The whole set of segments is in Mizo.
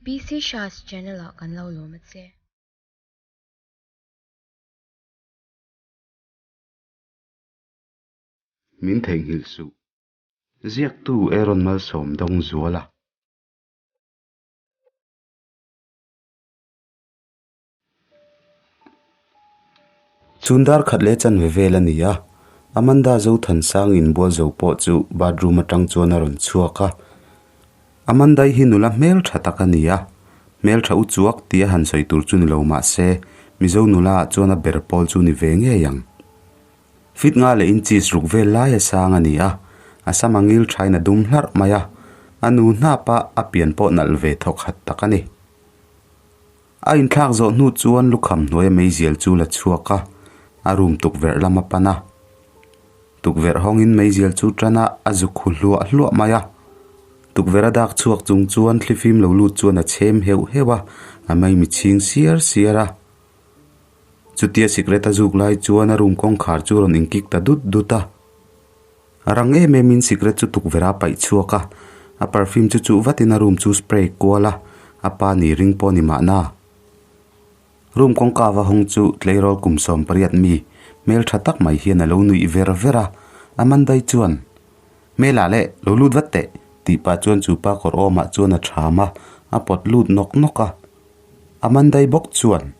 PC Shah's channel ah kan lo lawm a che. Min theihnghilh suh. Ziaktu Aaron Malsawm dawng zual a. Chhun dar khat leh chanve vel a ni a, Amanda Zothansang inbual zo pawh chu bathroom atang chuan a rawn chhuak a. Amandai hi nula hmeltha tak a ni a, hmeltha u chuak tia han sawi tur chu ni lo mah se, Mizo nula ah chuan a ber pawl chu ni ve ngei ang. Fit nga leh inches ruk vel lai a sang a ni a, a sam a ngil thain a dum hlarh mai a, a nu hnap a a pian pawh nalh ve thawk khat tak a ni. A inthlak zawh hnu chuan lukham hnuaia meizial chu la chhuak a, a room tukverh lam a pan a. Tukverh hawngin meizial chu tan a, a zuk hu hluah hluah mai a. Tukverh a dak chhuak chung chuan thlifim lo lut chuan a chhem heuh heuh a, a maimi chhing siar siar a. Chutia sikret a zuk lai chuan a room kawngkhar chu a rawn inkik ta dut dut a. A rang em em in sikret chu tukverh a paih chhuak a, a perfume chu chuh vatin a room chu spray kual a, a pa ni ring pawh ni mahna. Room kawngka va hawng chu tleirawl kum 18 mi, hmeltha tak mai hian a lo nuih ver ver a, Amandai chuan, Hmela leh, lo lut vat teh, tih pah chuan chu pa kawr awmah chuan a tham a, a pawt lut nawk nawk a. Amandai bawk chuan,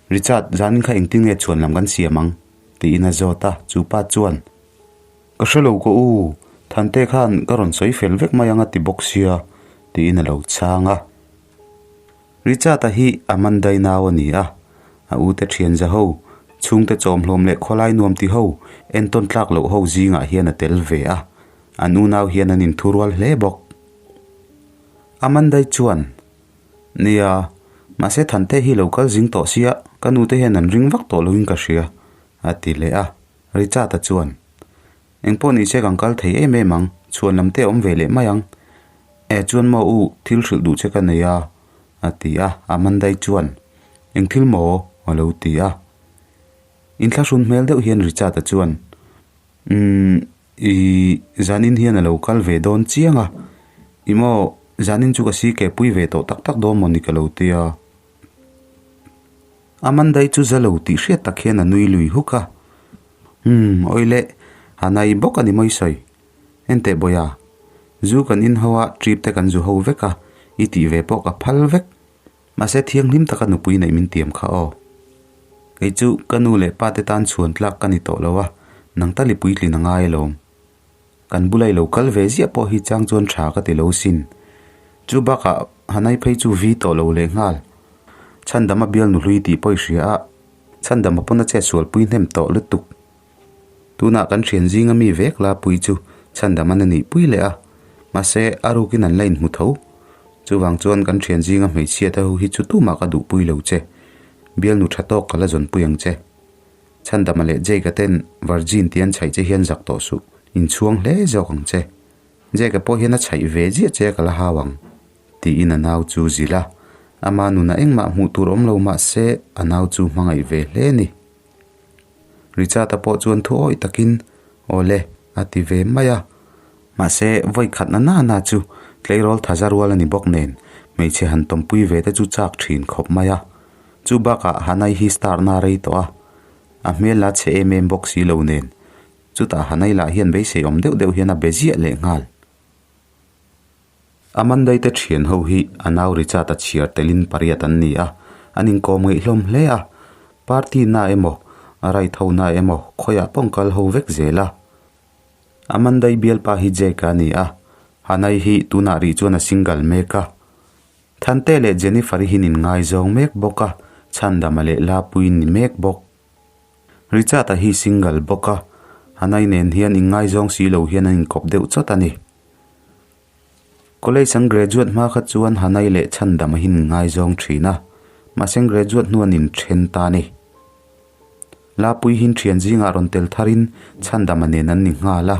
Richard, zanin kha engtin nge chhuan lam kan siam ang? tiin a zawt a, chu pa chuan, Ka hre lo ka u, Thante khan ka rawn sawi fel vek mai ang a ti bawk sia, tiin a lo chhang a. Richard-a hi a Mandai nau a ni a, a ute thian za ho, chhungte chawmhlawm leh khawlai nuam ti ho, entawn tlak loh ho zingah hian a tel ve a, an unau hian an inthurual hle bawk. Amandai chuan, Nia, mahse Thante hi lo kal zing tawh sia, ka nute hian an ring vak tawh loin ka hria, a ti leh a. Richard-a chuan, Engpawh ni se kan kal thei em em ang, chhuan lam te a awm ve leh mai ang. E chuan maw u, thil hrilh duh che ka nei a, a ti a, Amandai chuan, Eng thil maw? a lo ti a. Inthlahrun hmel deuh hian Richard-a chuan, Umm, i zanin hian a lo kal ve dawn chiang a, i maw zanin chu ka si ke pui ve tawh tak tak dawn maw ni ka lo ti a. Amandai chu za lo tih hriat tak hian a nui lui huk a. Umm, awi le, a nai bawk a ni mawi sawi. Enteh Bawia, zu kan in ho a, trip te kan zu ho vek a, i tih ve pawh ka phal vek. Mahse thianghlim taka nupui neih min tiam kha aw. Kei chu ka nu leh pa te tan chhuan tlak ka ni tawh lo a, nang tali puitlin a ngai alawm. Kan bula i lo kal ve ziah pawh hi chang chuan tha ka ti lo sin. Chu bakah Hanai phei chu vi tawh lo leh nghal. Chhandama bial nu hlui tih pawh i hria a, Chhandama pawn a chet sualpui hnem tawh lutuk. Tunah kan thian zinga mi vek la pui chu Chhandama na nih pui leh a, mahse a rukin an la inhmu tho. Chuvang chuan kan thian zinga hmeichhia te ho hi chu tumah ka duhpui lo che. Bialnu tha tawk ka la zawnpui ang che. Chhandama leh Jake-a ten Virgin ti an chhaih che hian zak tawh suh, inchhuang hle zawk ang che. Jake-a pawh hian a chhaih ve ziah che a ka la hau ang, tiin a nau chu zilh a. Ama nunah engmah hmuh tur awm lo mah se a nau chu hmangaih ve hle a ni. Richard-a pawh chuan thu awih takin, Aw le, a ti ve mai a. Mahse, vawi khatna nana chu tleirawl thaza rual a ni bawk nen, hmeichhe han tawmpui ve te chu chak thin khawp mai a. Chu bakah Hanai hi star na rei tawh a, a hmel la chhe em em bawk si lo nen. Chutah Hanai lah hian beisei awm deuh deuh hian a be ziah leh nghal. Amandai te thian ho hi a nau Richard a chhiar telin pariat an ni a, an inkawm ngeih hlawm hle a. Party na emaw, a right ho na emaw khawiah pawh an kal ho vek zel a. Amandai bialpa hi Jake a ni a, Hanai hi tunah rih chuan a single mek a. Thante leh Jennifer-i hi nin ngaizawng mek bawk a, Chhandama leh Lapuii ni mek bawk. Richard-a hi single bawk a, Hanai nen hian inngaizawng si lo hian an inkawp deuh chawt a ni. College an graduate hma kha chuan Hanai leh Chhandama hi nin ngaizawng thin a, mahse an graduate hnu an inthen ta a ni. Lapuii hin thian zingah rawn tel tharin Chhandama nen an ni nghal a,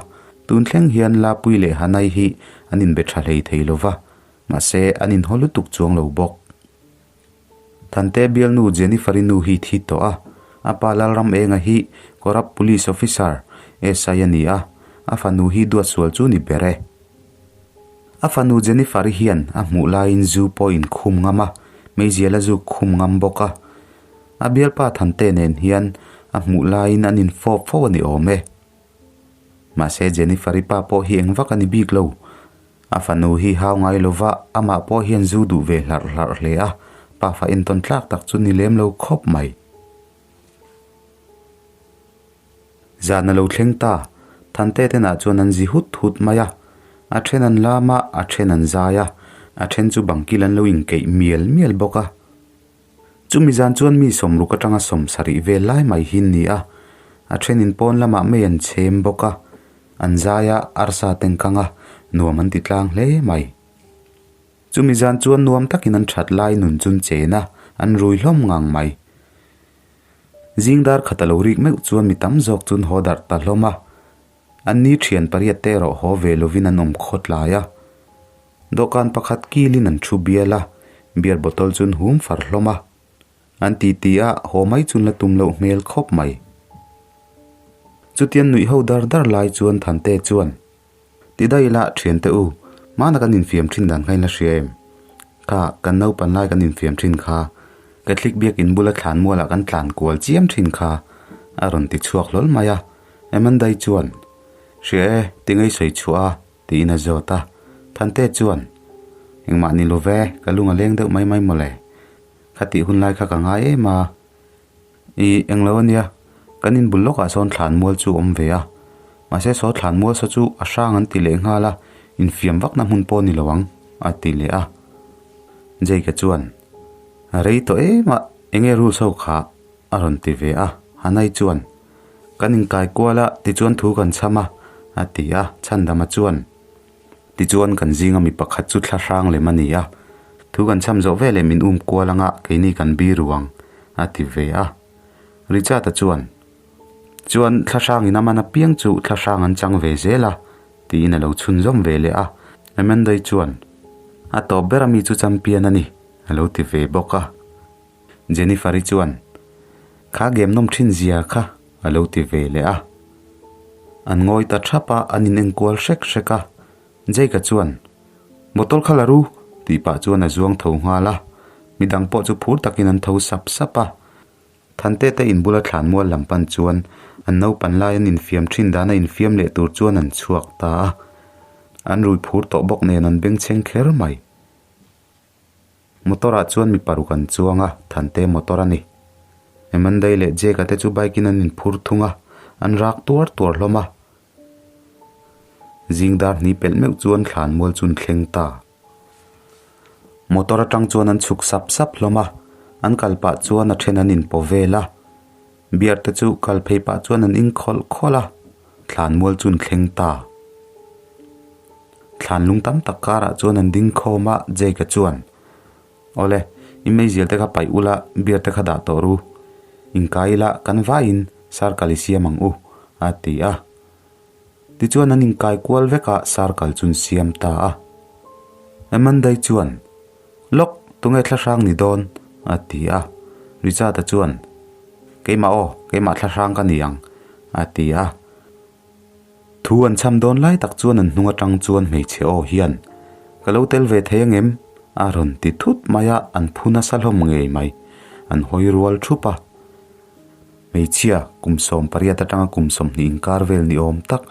tun thleng hian Lapuii leh Hanai hi an inbe tha hlei thei lo va. Mahse, an inhaw lutuk chuang lo bawk. Thante bialnu Jennifer-i nu hi thi tawh a, a pa Lalram Enga hi corrupt police officer, SI a ni a, a fanu hi duatsual chu ni ber e. A fanu Jennifer-i hian a hmuh laiin zu pawh in khum ngam a, meizial a zuk khum ngam bawk a. A bialpa Thante nen hian a hmuh laiin an infawp fo a ni awm e. Mahse Jennifer-i pa pawh hi eng vak a ni bik lo. A fanu hi hau ngai lova amah pawh hian zu duh ve hlarh hlarh hle a, pafa entawn tlak tak chu ni lem lo khawp mai. Zan a lo thleng ta, Thante tenah chuan an zi hut hut mai a, a then an lam a, a then an zai a, a then chu bangkil an lo inkeih mial mial bawk a. Chumi zan chuan mi sawmruk atanga sawmsarih vel lai mai hi ni a, a thenin pawn lamah mei an chhem bawk a, an zai a, arsa teng kang a, nuam an ti tlang hle mai. Chumi zan chuan nuam takin an that lai nun chun chen a, an rui hlawm ngang mai. Zing dar khat a lo rik meuh chuan mi tam zawk chun haw darh ta hlawm a, an ni thian pariat te erawh haw ve lovin an awm khawt lai a. Dawhkan pakhat kilin an thu bial a, beer bottle chun hum far hlawm a. An ti ti a, haw mai chun la tum loh hmel khawp mai. Chutian nuih ho dar dar lai chuan Thante chuan, Ti daih ila thiante u, hmana kan infiam thin dan kha in la hria em? Kha, kan naupan lai kan infiam thin kha, Catholic biakin bula thlan mualah kan tlan kual chiam thin kha, a rawn ti chhuak hlawl mai a. Amandai chuan, Hria e, ti ngei sawi chhuah a, tiin a zawt a. Thante chuan, Engmah ni lo ve, ka lung a leng deuh mai mai mawle. Khatih hun lai kha ka ngai em a. Ih, englo a nia, kan inbul lawkah sawn thlan mual chu awm ve a. Mahse saw thlan mual saw chu a hrang an ti leh nghal a, infiam vakna hmun pawh a ni lo ang, a ti leh a. Jake-a chuan, A rei tawh em a, enge rules ho kha? a rawn ti ve a. Hanai chuan, Kan inkai kual a, tichuan thu kan chham a, a ti a. Chhandama chuan, Tichuan kan zinga mi pakhat chu thla hrang lem a ni a, thu kan chham zawh veleh min um kual anga keini kan bi ru ang, a ti ve a. Richard-a chuan, Chuan thla hrangin a man apiang chu thla hrang an chang ve zel a, tiin a lo chhunzawm ve leh a. Amanda-i chuan, A tawp ber ami chu champion a ni, a lo ti ve bawk a. Jennifer-i chuan, Kha game nawm thin zia kha, a lo ti ve leh a. An ngawi ta thap a, an in enkual hrek hrek a. Jake-a chuan, Bottle kha la ru, tih pah chuan a zuang tho nghal a. Midang pawh chu phur takin an tho sap sap a. Thante te in bula thlan mual lam pan chuan an naupan lai an infiam thin dan a infiam leh tur chuan an chhuak ta a. An rui phur tawh bawk nen an bengchheng kher mai. Motor ah chuan mi paruk an chuang a, Thante motor a ni. Amandai leh Jake-a te chu bike in an inphur thung a, an rak tuar tuar hlawm a. Zing dar hnih pelh meuh chuan thlan mual chu an thleng ta. Motor atang chuan an chhuk sap sap hlawm a, an kal pah chuan a then an inpaw vel a. Beer te chu kal phei pah chuan an in khawlh khawlh a, thlan mual chu an thleng ta. Thlan lung tam tak karah chuan an ding khawm a, Jake-a chuan, Awle, i meizial te kha paih ula, beer te kha dah tawh ru. Inkai ila kan vaiin circle i siam ang u, a ti a. Tichuan an inkai kual vek a, circle chu an siam ta a. Amandai chuan, Lawk, tunge thlahrang ni dawn? a ti a. Richard-a chuan, Keimah aw, keimah thlahrang ka ni ang, a ti a. Thu an chham dawn lai tak chuan an hnung atang chuan hmeichhe aw hian, Ka lo tel ve thei angem? a rawn ti thut mai a, an phu nasa hlawm ngei mai. An hawi rual thup a. Hmeichhia, kum 18 atanga kum 20 inkar vel ni awm tak,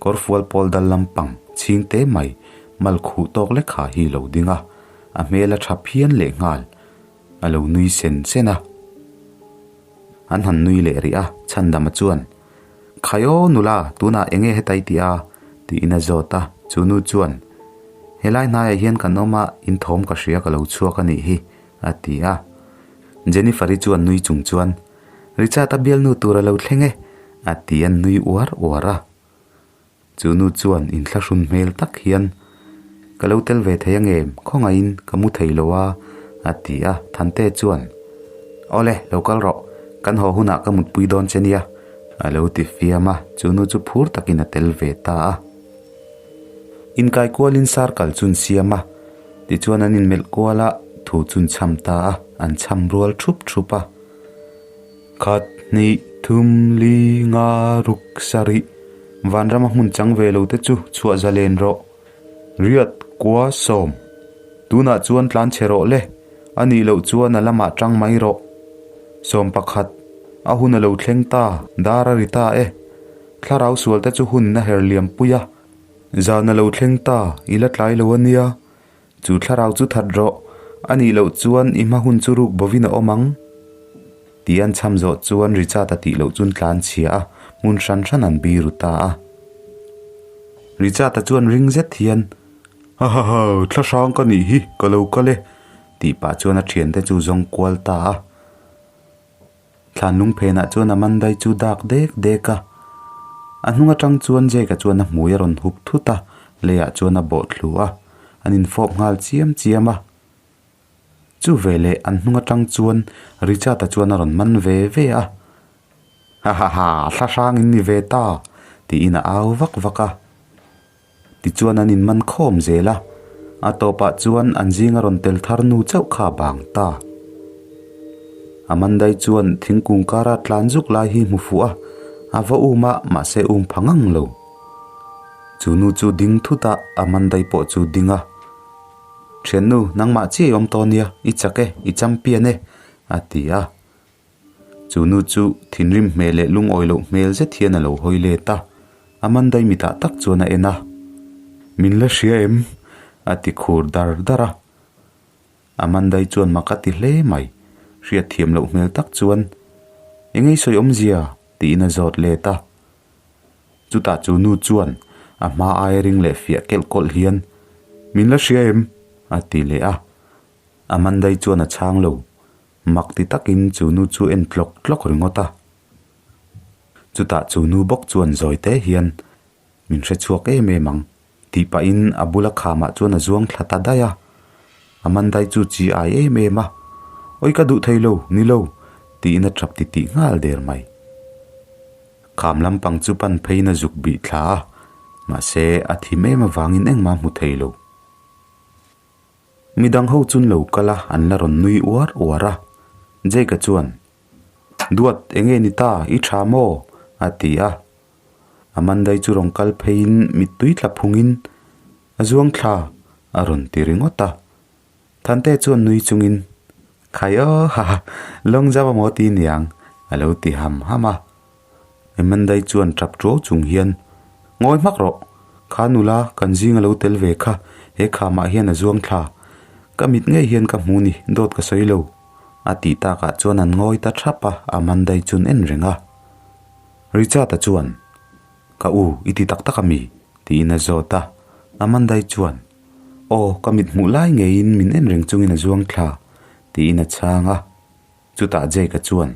kawrfual pawl dal lampang chhing te mai, mal khuh tawk lek ha hi lo ding a, a hmel a tha phian lehnghal. A lo nui sen sen a. An han nui leh rih a, Chhandama chuan, Khai aw nula, tunah eng nge hetai tih a? tiin a zawt a, chu nu chuan, Helai hnaiah hian kan awm a, in thawm ka hria ka lo chhuak a nih hi, a ti a. Jennifer-i chuan nui chung chuan, Richard-a bialnu tur a lo thleng e, a ti a nui uar uar a. Chu nu chuan inthlahrun hmel tak hian, Ka lo tel ve thei angem, khawngaihin ka mu thei lo a, a ti a. Thante chuan, Awle, lo kal rawh, kan haw hunah ka mutpui dawn che nia, a lo ti fiam a, chu nu chu phur takin a tel ve ta a. Inkai kualin circle chu an siam a, tichuan an inmelh kual a, thu chu an chham ta a, an chham rual thup thup a. Khat, hnih, thum, li, nga, ruk, sarih, vanrama hmun chang ve lo te chu chhuah zalen rawh. Riat, Kua sawm. Tunah chuan tlan chhe rawh le, a nih loh chuan a lamah tang mai rawh. 11. A hun a lo thleng ta, dar a ri ta e. Thlarau sual te chu hun a her liam pui a. Zan a lo thleng ta, i la tlai lo a nia. Chu thlarau chu that rawh, a nih loh chuan i hma hun chu ruk bovin a awm ang. Tih an chham zawh chuan Richard-a tih loh chuan tlan chhia a, hmun hran hran an biru ta a. Richard-a chuan ring zet hian, Ha ha ha, thla hrang ka nih hi, ka lo kal e, tih pah chuan a thiante chu zawng kual ta a. Thlan lungphenah chuan Amanda-i chu dak dek dek a. A hnung atang chuan Jake-a chuan a hmui a rawn hup thut a, leiah chuan a bawh thlu a, an infawp nghal chiam chiam a. Chu veleh an hnung atang chuan Richard-a chuan a rawn man ve ve a, Ha ha ha, thla hrang in ni ve ta, tiin a au vak vak a. Tichuan an inman khawm zel a, a tawpah chuan an zinga rawn tel thar nu chauh kha a bang ta. Amandai chuan thingkung kara tlan zuk lai hi hmu fuh a, a va um a, mahse um pha ngang lo. Chu nu chu ding thut a, Amandai pawh chu ding a. Thiannu, nangmah chiah i awm tawh nia, i chak e, i champion e, a ti a. Chu nu chu thinrim hmel leh lungawi loh hmel zet hian a lo hawi let a, Amandai mitah tak chuan a en a. Min la hria em? a ti khur dar dar a. Amandai chuan mak a ti hle mai, hriat thiam loh hmel tak chuan, Engei sawi awmzia? tiin a zawt let a. Chutah chu nu chuan a hma aia ring leh fiah kelh kawlh hian, Min la hria em? a ti leh a. Amandai chuan a chhang lo. Mak ti takin chu nu chu en tlawk tlawk ringawt a. Chutah chu nu bawk chuan zawi te hian, Min hre chhuak em em ang, tih pahin a bula khamah chuan a zuang thla ta daih a. Amandai chu chi ai em em a, Awi ka duh thei lo, ni lo, tiin a tap titih nghal der mai. Kham lampang chu pan pheiin a zuk bih thla a, mahse a thim em avangin engmah hmu thei lo. Midang ho chun lo kal a, an la rawn nui uar uar a. Jake-a chuan, Duat, eng nge ni ta? I tha maw? a ti a. Amanda-i chu rawn kal pheiin mittui tla phungin, A zuang thla, a rawn ti ringawt a. Thante chuan nui chungin, Khai aw, ha ha, lawng zau a maw ti niang, a lo ti ham ham a. Amanda-i chuan tap tuau chung hian, Ngawi hmak rawh, kha nula kan zing a lo tel ve kha, he khamah hian a zuang thla. Ka mit ngei hian ka hmu ni, dawt ka sawi lo. A tih takah chuan an ngawi ta thap a, Amanda-i chuan en reng a. Richard-a chuan, Ka u, i ti tak tak a mi? tiin a zawt a. Amanda-i chuan, Aw, ka mit hmuh lai ngeiin min en reng chungin a zuang thla, tiin a chhang a. Chutah Jake-a chuan,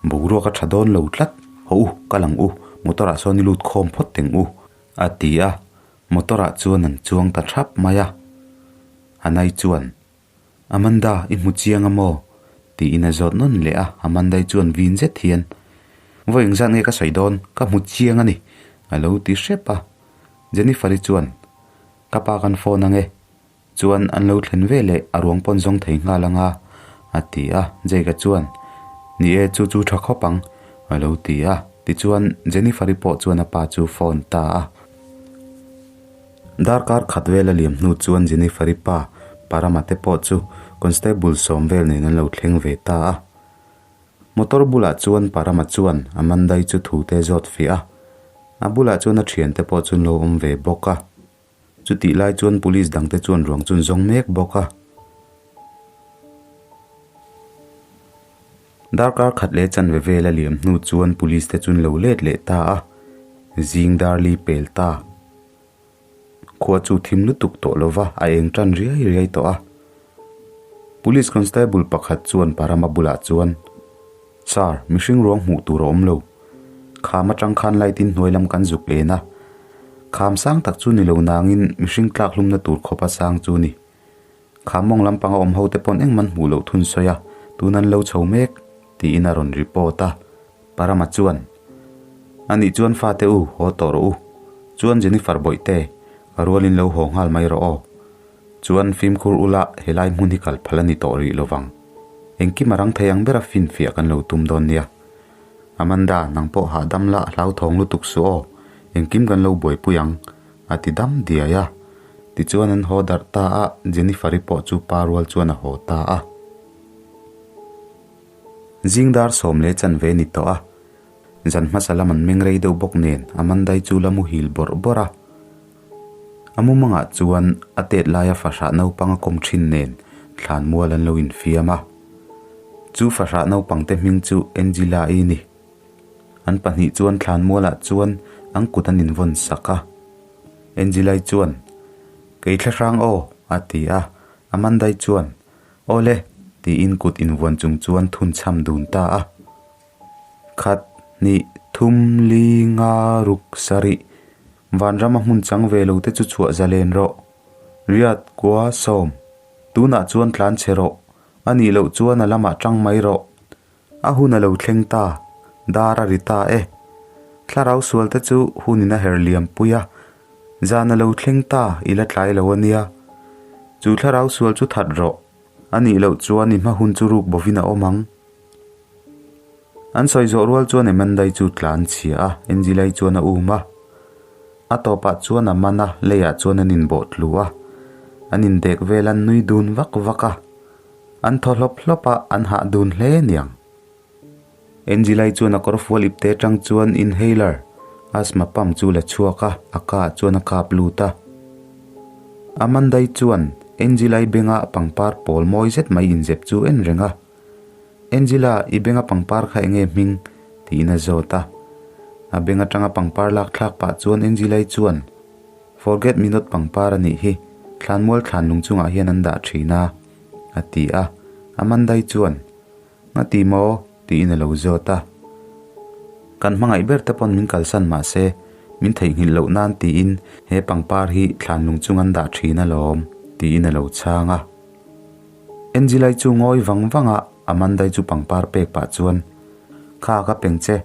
Boruak a tha dawn lo tlat, haw u, kal ang u, motor ah sawn i lut khawm phawt teng u, a ti a, motor ah chuan an chuang ta thap mai a. Anai chuan, Amanda, i hmu chiang a maw? tiin a zawt nawn leh a, Amanda-i chuan vin zet hian, Vawi engzat nge ka sawi dawn, ka hmu chiang a ni, a lo ti hrep a. Jennifer-i chuan, Ka pa kan phone ang e, Chuan an lo thlen ve leh a ruang pawn zawng thei nghal ang a, a ti a. Jake-a chuan, Ni e, chu chu tha khawp ang, a lo ti a. Tichuan, Jennifer-i pawh chuan a pa chu phone ta a. Darkar khat vel a liam hnu chuan Jennifer-i pa, Parama te pawh chu constable sawm vel nen an lo thleng ve ta a. Motor bulah chuan Parama chuan Amanda-i chu thu te zawt fiah a. A bulah chuan a thiante pawh chu an lo awm ve bawk a. Chutih lai chuan police dangte chuan ruang chu an zawng mek bawk a. Darkar khat leh chanve vel a liam hnu chuan police te chu an lo let leh ta a, zing dar li pel ta. Khua chu thim lutuk tawh lo va, a eng tan riai riai tawh a. Police constable pakhat chuan Parama bulah chuan, Sir, mihring ruang hmuh tur a awm lo. Kham atang khan light in hnuai lam kan zuk len a. Kham sang tak chu ni lo nangin mihring tlak hlumna tur khawpa sang chu ni. Kham mawng lampanga awm ho te pawn engman hmuh loh thun sawi a, tun an lo chho mek, tiin a rawn report a. Parama chuan, Anih chuan fate u, haw tawh rawh u. Chuan Jennifer Bawihte, ka rualin lo haw nghal mai rawh aw. Chuan fimkhur ula helai hmun hi kal phal a ni tawh rih lovang. Engkim a rang thei ang bera finfiah kan lo tum dawn nia. Amanda, nang pawh hahdam la hlauthawng lutuk suh aw, engkim kan lo buaipui ang, a ti dam diai a. Tichuan an haw darh ta a, Jennifer-i pawh chu pa rual chuan a haw ta a. Zing dar sawm leh chanve a ni tawh a, zan hmasa lam an meng rei deuh bawk nen Amanda-i chu la muhil bawrh bawrh a. A mumangah chuan a tet laia fahrah naupang a kawm thin nen thlan mual an lo infiam a. Chu fahrah naupangte hming chu Angela-i a ni. An pahnih chuan thlanmualah chuan an kut an invawn sak a. Angela-i chuan, Kei thlahrang aw, a ti a. Amanda-i chuan, Aw le, tiin kut invuan chung chuan thun chham dun ta a. Khat, hnih, thum, li, nga, ruk, sarih, vanrama hmun chang ve lo te chu chhuah zalen rawh. Riat, kua, sawm. Tunah chuan tlan chhe rawh. A nih loh chuan a lamah tang mai rawh. A hun a lo thleng ta, dar a ri ta e. Thlarau sual te chu hunin a her liam pui a, zan a lo thleng ta i la tlai lo a nia. Chu thlarau sual chu that rawh, a nih loh chuan i hma hun chu ruk bovin a awm ang. An sawi zawh rual chuan Amandai chu tlan chhia a, Angela-i chuan a um a. A tawpah chuan a man a, leiah chuan an inbawh tlu a. An indek vel an nui dun vak vak a. An thaw hlawp hlawp a, an hah dun hle niang. Angela-i chuan a kawrfual ipte atang chuan inhaler, asthma pump chu la chhuak a, a ka ah chuan a kap lut a. Amanda-i chuan Angela-i benga pangpar pawl mawi zet mai inzep chu en reng a. Angela, i benga pangpar kha enge hming? tiin a zawt a. A beng atanga pangpar lak thlak pah chuan Angela-i chuan, Forget me not pangpar a nih hi, thlanmual thlanlung chungah hian an dah thin a, a ti a. Amandai chuan, Nga ti maw? tiin a lo zawt a. Kan hmangaih ber te pawn min kalsan mah se, min theihnghilh loh nan tiin he pangpar hi thlanlung chung an dah thin alawm, tiin a lo chhang a. Angela-i chu ngawi vang vang a, Amandai chu pangpar pek pah chuan, Kha ka peng che,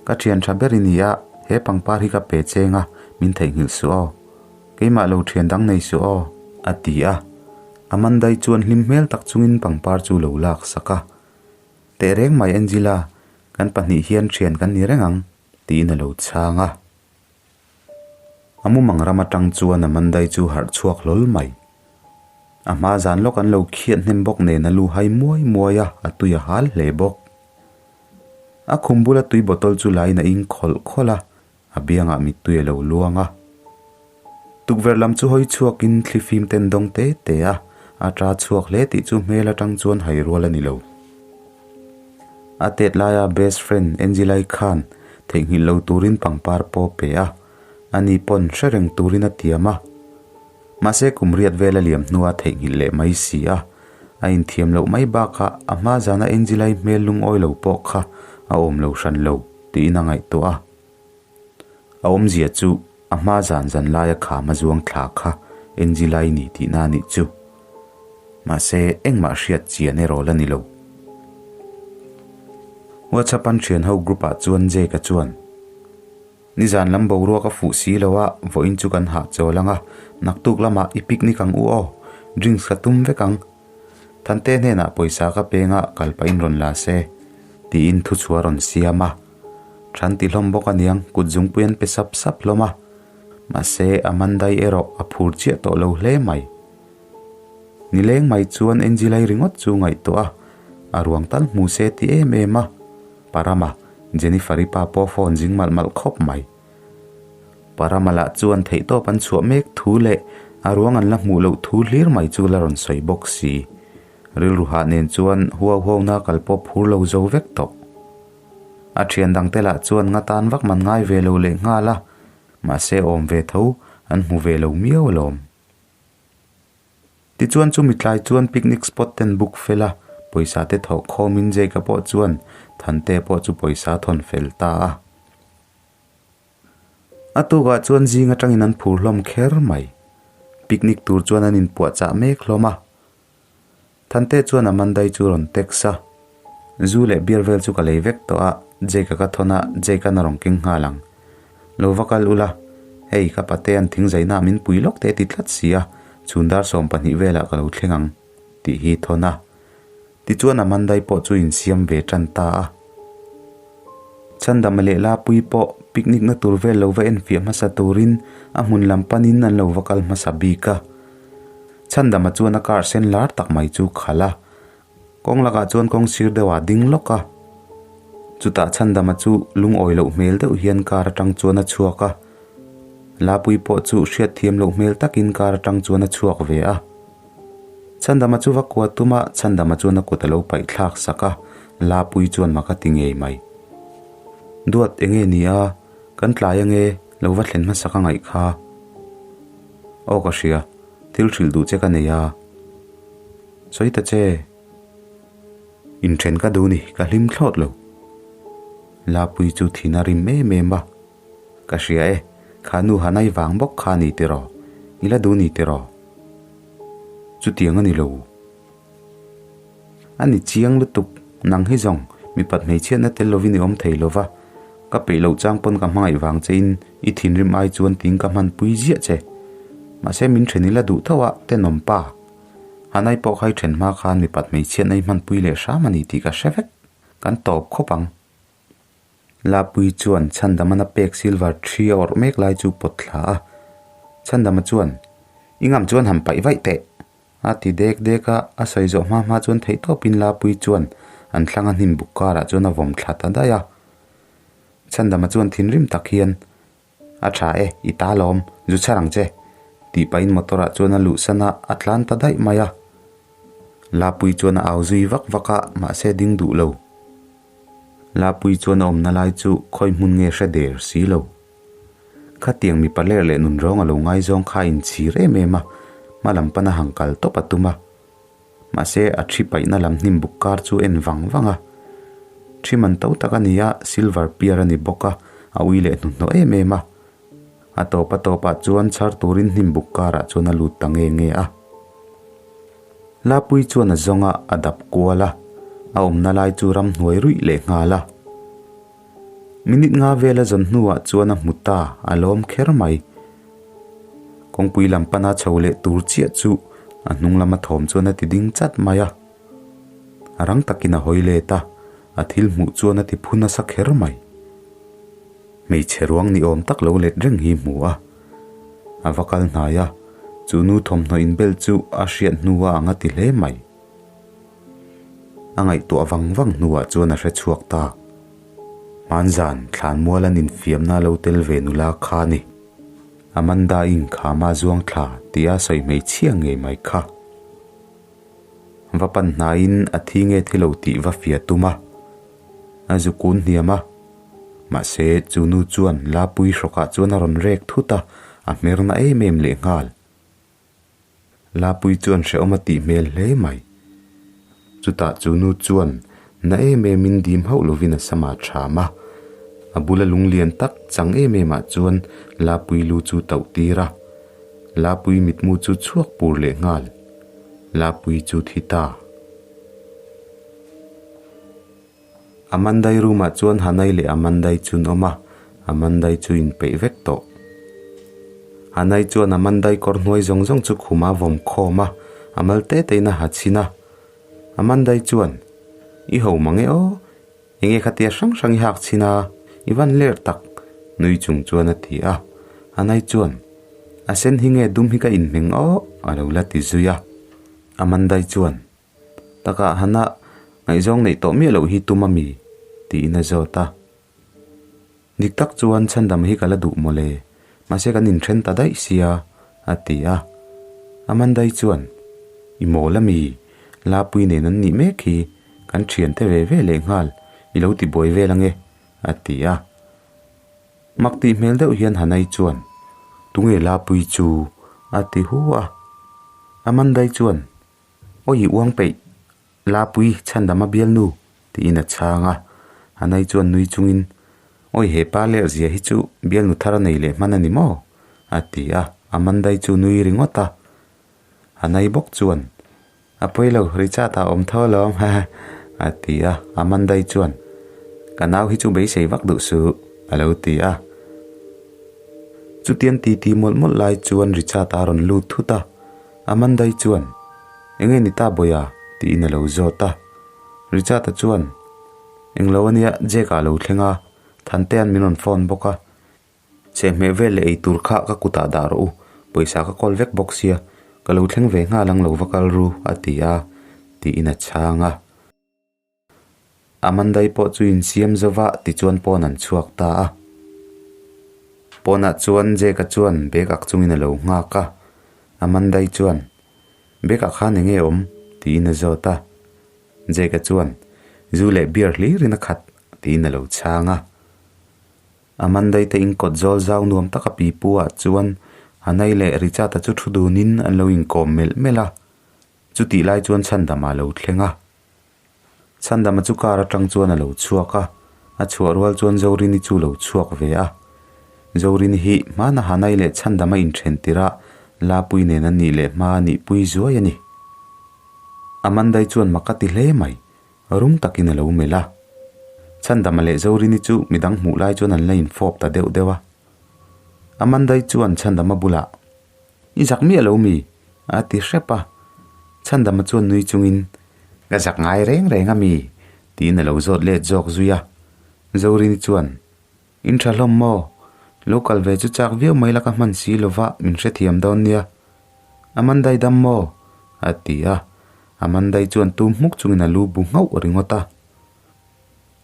ka thian tha ber i ni a, he pangpar hi ka pe cheng a, min theihnghilh suh aw. Keimah lo thian dang nei suh aw, a ti a. Amandai chuan hlim hmel tak chungin pangpar chu lo lak sak a. Tehreng mai Angela, kan pahnih hian thian kan ni reng ang, tiin a lo chhang a. A mumang ram atang chuan Amandai chu harh chhuak hlawl mai. A hma zan lawk an lo khiat hnem bawk nen a lu hai muai muai a, a tui a hal hle bawk. A khum bula tui bottle chu lain a ing khawlh khawlh a, a biangah mittui a lo luang a. Tukverh lam chu hawi chhuakin thlifim ten dawng te te a, a ta chhuak hle tih chu hmel atang chuan hai rual a ni lo. A tet laia best friend Angela-i khan theihnghilh lo turin pangpar pawh a pe a, ani pawn hre reng turin a tiam a. Mahse kum riat vel a liam hnua theihnghilh leh mai si a, a inthiam loh mai bakah a hma zana Angela-i hmel lungawi lo pawh kha a awm lo hran lo tiin a ngaihtuah a. A awmzia chu a hma zan zan laia kham a zuang thla kha Angela-i ni tihna a nih chu. Mahse engmah hriat chian erawh la ni lo. WhatsApp an thian ho group ah chuan Jake-a chuan, Nizan lam boruak a fuh si lo a, vawiin chu kan hah chawl ang a, naktuk lamah i picnic ang u aw, drinks ka tum vek ang. Thante hnenah pawisa ka peng a, kal pahin rawn la se, tiin thuchhuah a rawn siam a. Than ti hlawm bawk aniang, kut zungpui an pe sap sap hlawm a. Mahse, Amandai erawh a phur chiah tawh lo hle mai. Nileng mai chuan Angela-i ringawt chu ngaihtuah a, a ruang tal hmu se ti em em a. Parama, Jennifer-i pa pawh phone zing malh malh khawp mai. Parama lah chuan theihtawp an chhuah mek thu leh a ruang an la hmuh loh thu hlir mai chu la rawn sawi bawk si. Rilru hah nen chuan huau huauna kal pawh phur lo zo vek tawh. A thian dangte lah chuan nga tan vak man ngai ve lo leh nghal a, mahse awm ve tho an hmu ve lo miau alawm. Tichuan chumi tlai chuan picnic spot ten book fel a, pawisa te thawh khawmin Jake-a pawh chuan Thante pawh chu pawisa a thawn fel ta a. A tukah chuan zing atangin an phur hlawm kher mai. Picnic tur chuan an inpuahchah mek hlawm a. Thante chuan Amandai chu rawn text a, Zu leh beer vel chu ka lei vek tawh a, Jake-a ka thawn a, Jake-a'n a rawn keng nghal ang. Lo va kal ula, hei ka pate an thing zaina min pui lawk te ti tlat si a, chhun dar 12 velah ka lo thleng ang, tih hi thawn a. Tichuan Amandai pawh chu insiam ve tan ta a. Chhandama leh Lapuii pawh picnic na tur vel lo va enfiah hmasa turin a hmun lam panin an lo va kal hmasa bik a. Chhandama chuan a car sen lar tak mai chu khalh a, kawng lakah chuan kawng sir deuhah a ding lawk a. Chutah Chhandama chu lungawi loh hmel deuh hian car atang chuan a chhuak a, Lapuii pawh chu hriatthiam loh hmel takin car atang chuan a chhuak ve a. Chhandama chu va kua tum a, Chhandama chuan a kut a lo paih thlak sak a, Lapuii chuan mak a ti ngei mai. Duat enge ni a, kan tlai ange, lo va thlen hmasa ka ngaih kha. Aw ka hria, thil hrilh duh che ka nei a. Sawi ta che. Inthen ka duh ni, ka hlim thlawt lo. Lapuii chu thin a rim em em a. Ka hria e, kha nu Hanai vang bawk kha ni tiraw? I la duh ni tiraw? Chutiang a ni lo. A ni chiang lutuk, nang hi zawng mipat hmeichhiatna tel lovin i awm thei lo va, ka peih loh chang pawn ka hmangaih vang chein i thinrim ai chuan ting ka hmanpui ziah che. Mahse min then i la duh tho a, tenawm pa. Hanai pawh kha i then hma khan mipat hmeichhiatna i hmanpui leh hram a ni tih ka hre vek. Kan tawp khawp ang. Lapui chuan Chhandamana pek silver thi a awrh mek lai chu pawt thla a. Chhandama chuan, I ngam chuan han paih vaih teh! a ti dek dek a, a sawi zawh hma hma chuan theihtawpin Lapui chuan an thlang a hnim buk karah chuan a vawm thla ta daih a. Chhandama chuan thinrim tak hian, A tha e, i ta lawm, zu chhar ang che, tih pahin motor ah chuan a luhsan a, a tlan ta daih mai a. Lapui chuan a au zui vak vak a, mahse ding duh lo. Lapui chuan a awmna lai chu khawi hmun nge hre der si lo. Khatiang mipa ler leh nunrawng a lo ngaizawng kha a inchhir em em a, hma lam pana hang kal tawp a tum a. Mahse a thi paihna lam hnim buk kar chu en vang vang a. Thi man to tak a ni a, silver piar a ni bawk a, a ui leh hnuhnawh em em a. A tawp a tawpah chuan chhar turin hnim buk karah chuan a lut ta nge nge a. Lapui chuan a zawng a, a dap kual a, a awmna lai chu ramhnuai ruih leh nghal a. Minute nga vel a zawn hnuah chuan a hmu ta, a lawm kher mai. Kawngpui lam pana chho leh tur chiah chu a hnung lama thawm chuan a ti ding chat mai a. A rang takin a hawi let a, a thil hmuh chuan a ti phu nasa kher mai. Hmeichhe ruang ni awm tak lo let reng hi hmu a, a va kal hnai a, chu nu thawmhnaw inbel chu a hriat hnua ang a ti hle mai. A ngaihtuah vang vang hnuah chuan a hre chhuak ta. Hmanzan thlanmual an infiamna lo tel ve nula kha ni. Amanda inkhama zuang thla tia sawi hmeichhia ngei mai kha. Va pan hnaiin a thi nge thi lo tih va fia tum a, a zu kun hniam a. Mahse, chu nu chuan Lapui hrawkah chuan a rawn rek thut a, a hmerna em em lehnghal. Lapui chuan hrehawm a tih hmel hle mai. Chutah chu nu chuan na em emin dim hauh lovin a sama ṭham a, a bula lunglian tak chang em emah chuan Lapui lu chu tauh tir a. Lapui mitmu chu chhuak pur leh nghal. Lapui chu thi ta. Amandai room ah chuan Hanai leh Amandai chu an awm a, Amandai chu inpeih vek tawh. Hanai chuan Amandai kawr hnuai zawng zawng chu khuma vawm khawm a, a mal te te in a ha chhin a. Amandai chuan, I ho mang e aw, enge khatia hrang hrang i hak chhin a, i van ler tak, nui chung chuan a ti a. Hanai chuan, A sen hi nge dum hi ka inhmeng aw, a lo la ti zui a. Amandai chuan, Takah Hana ngaihzawng neih tawh miah loh hi tum a mi? tiin a zawt a. Dik tak chuan chhandam hi ka la duh mawle, mahse kan inthen ta daih sia, a ti a. Amandai chuan, I mawl a mi? Lapui nen an nih mek hi, kan thiante ve ve leh nghal, i lo ti buai vel ange, a ti a. Mak tih hmel deuh hian Hanai chuan, Tunge Lapui chu? a ti hu a. Amandai chuan, Awi uang peih, Lapui chhandam a bialnu, tiin a chhang a. Anai chuan nui chungin, Awi he pa ler zia hi chu bialnu thar a nei leh hman a ni maw? a ti a, Amandai chu nui ringawt a. Anai bawk chuan, A pawi lo, Richard a awm tho alawm, haha, a ti a. Amandai chuan, Ka nau hi chu beisei vak duh suh, a lo ti a. Chutiang titi mawlh mawlh lai chuan Richard a rawn lut thut a. Amandai chuan, Enge ni ta Bawiha? tiin a lo zawt a. Richard-a chuan, Englo ania, Jack-a lo thleng a. Thantea'n min rawn phone bawk a. Chehhmeh vel leh ei tur kha ka kutah dah rawh u, pawisa ka kawl vek bawk sia, ka lo thleng ve nghal ang lo va kal ru, a ti a, tiin a chhang a. Amandai pawh chu insiam zova tichuan pawn an chhuak ta a. Pawnah chuan Jake-a chuan bag ak chungin a lo nghak a. Amandai chuan, Bag ah khan enge awm? tiin a zawt a. Jake-a chuan, Zu leh beer hlirin a khat, tiin a lo chhang a. Amandai te inkawt zawl zau nuam taka pipu ah chuan Hanai leh Richard-a chu thu dunin an lo inkawm melh melh a. Chutih lai chuan Chhandama a lo thleng a. Chhandama chu car atang chuan a lo chhuak a, a chhuah rual chuan Zorini chu lo chhuak ve a. Zorini hi hmana Hanai leh Chhandama inthen tirh a Lapui nen an nih leh hma a nihpui zuai a ni. Amandai chuan mak a ti hle mai, rum takin a lo melh a. Chhandama leh Zorini chu midang hmuh lai chuan an la infawp ta deuh deuh a. Amandai chuan Chhandama bulah, I zak miah lo mi? a ti hrep a. Chhandama chuan nui chungin, Ka zak ngai reng reng a mi? tiin a lo zawt let zawk zui a. Zorini chuan, In tha hlawm maw? Lo kal ve chu chak viau mai la ka hman si lo va, min hrethiam dawn nia. Amandai dam maw? a ti a. Amandai chuan tum hmuk chungin a lu bu nghauh ringawt a.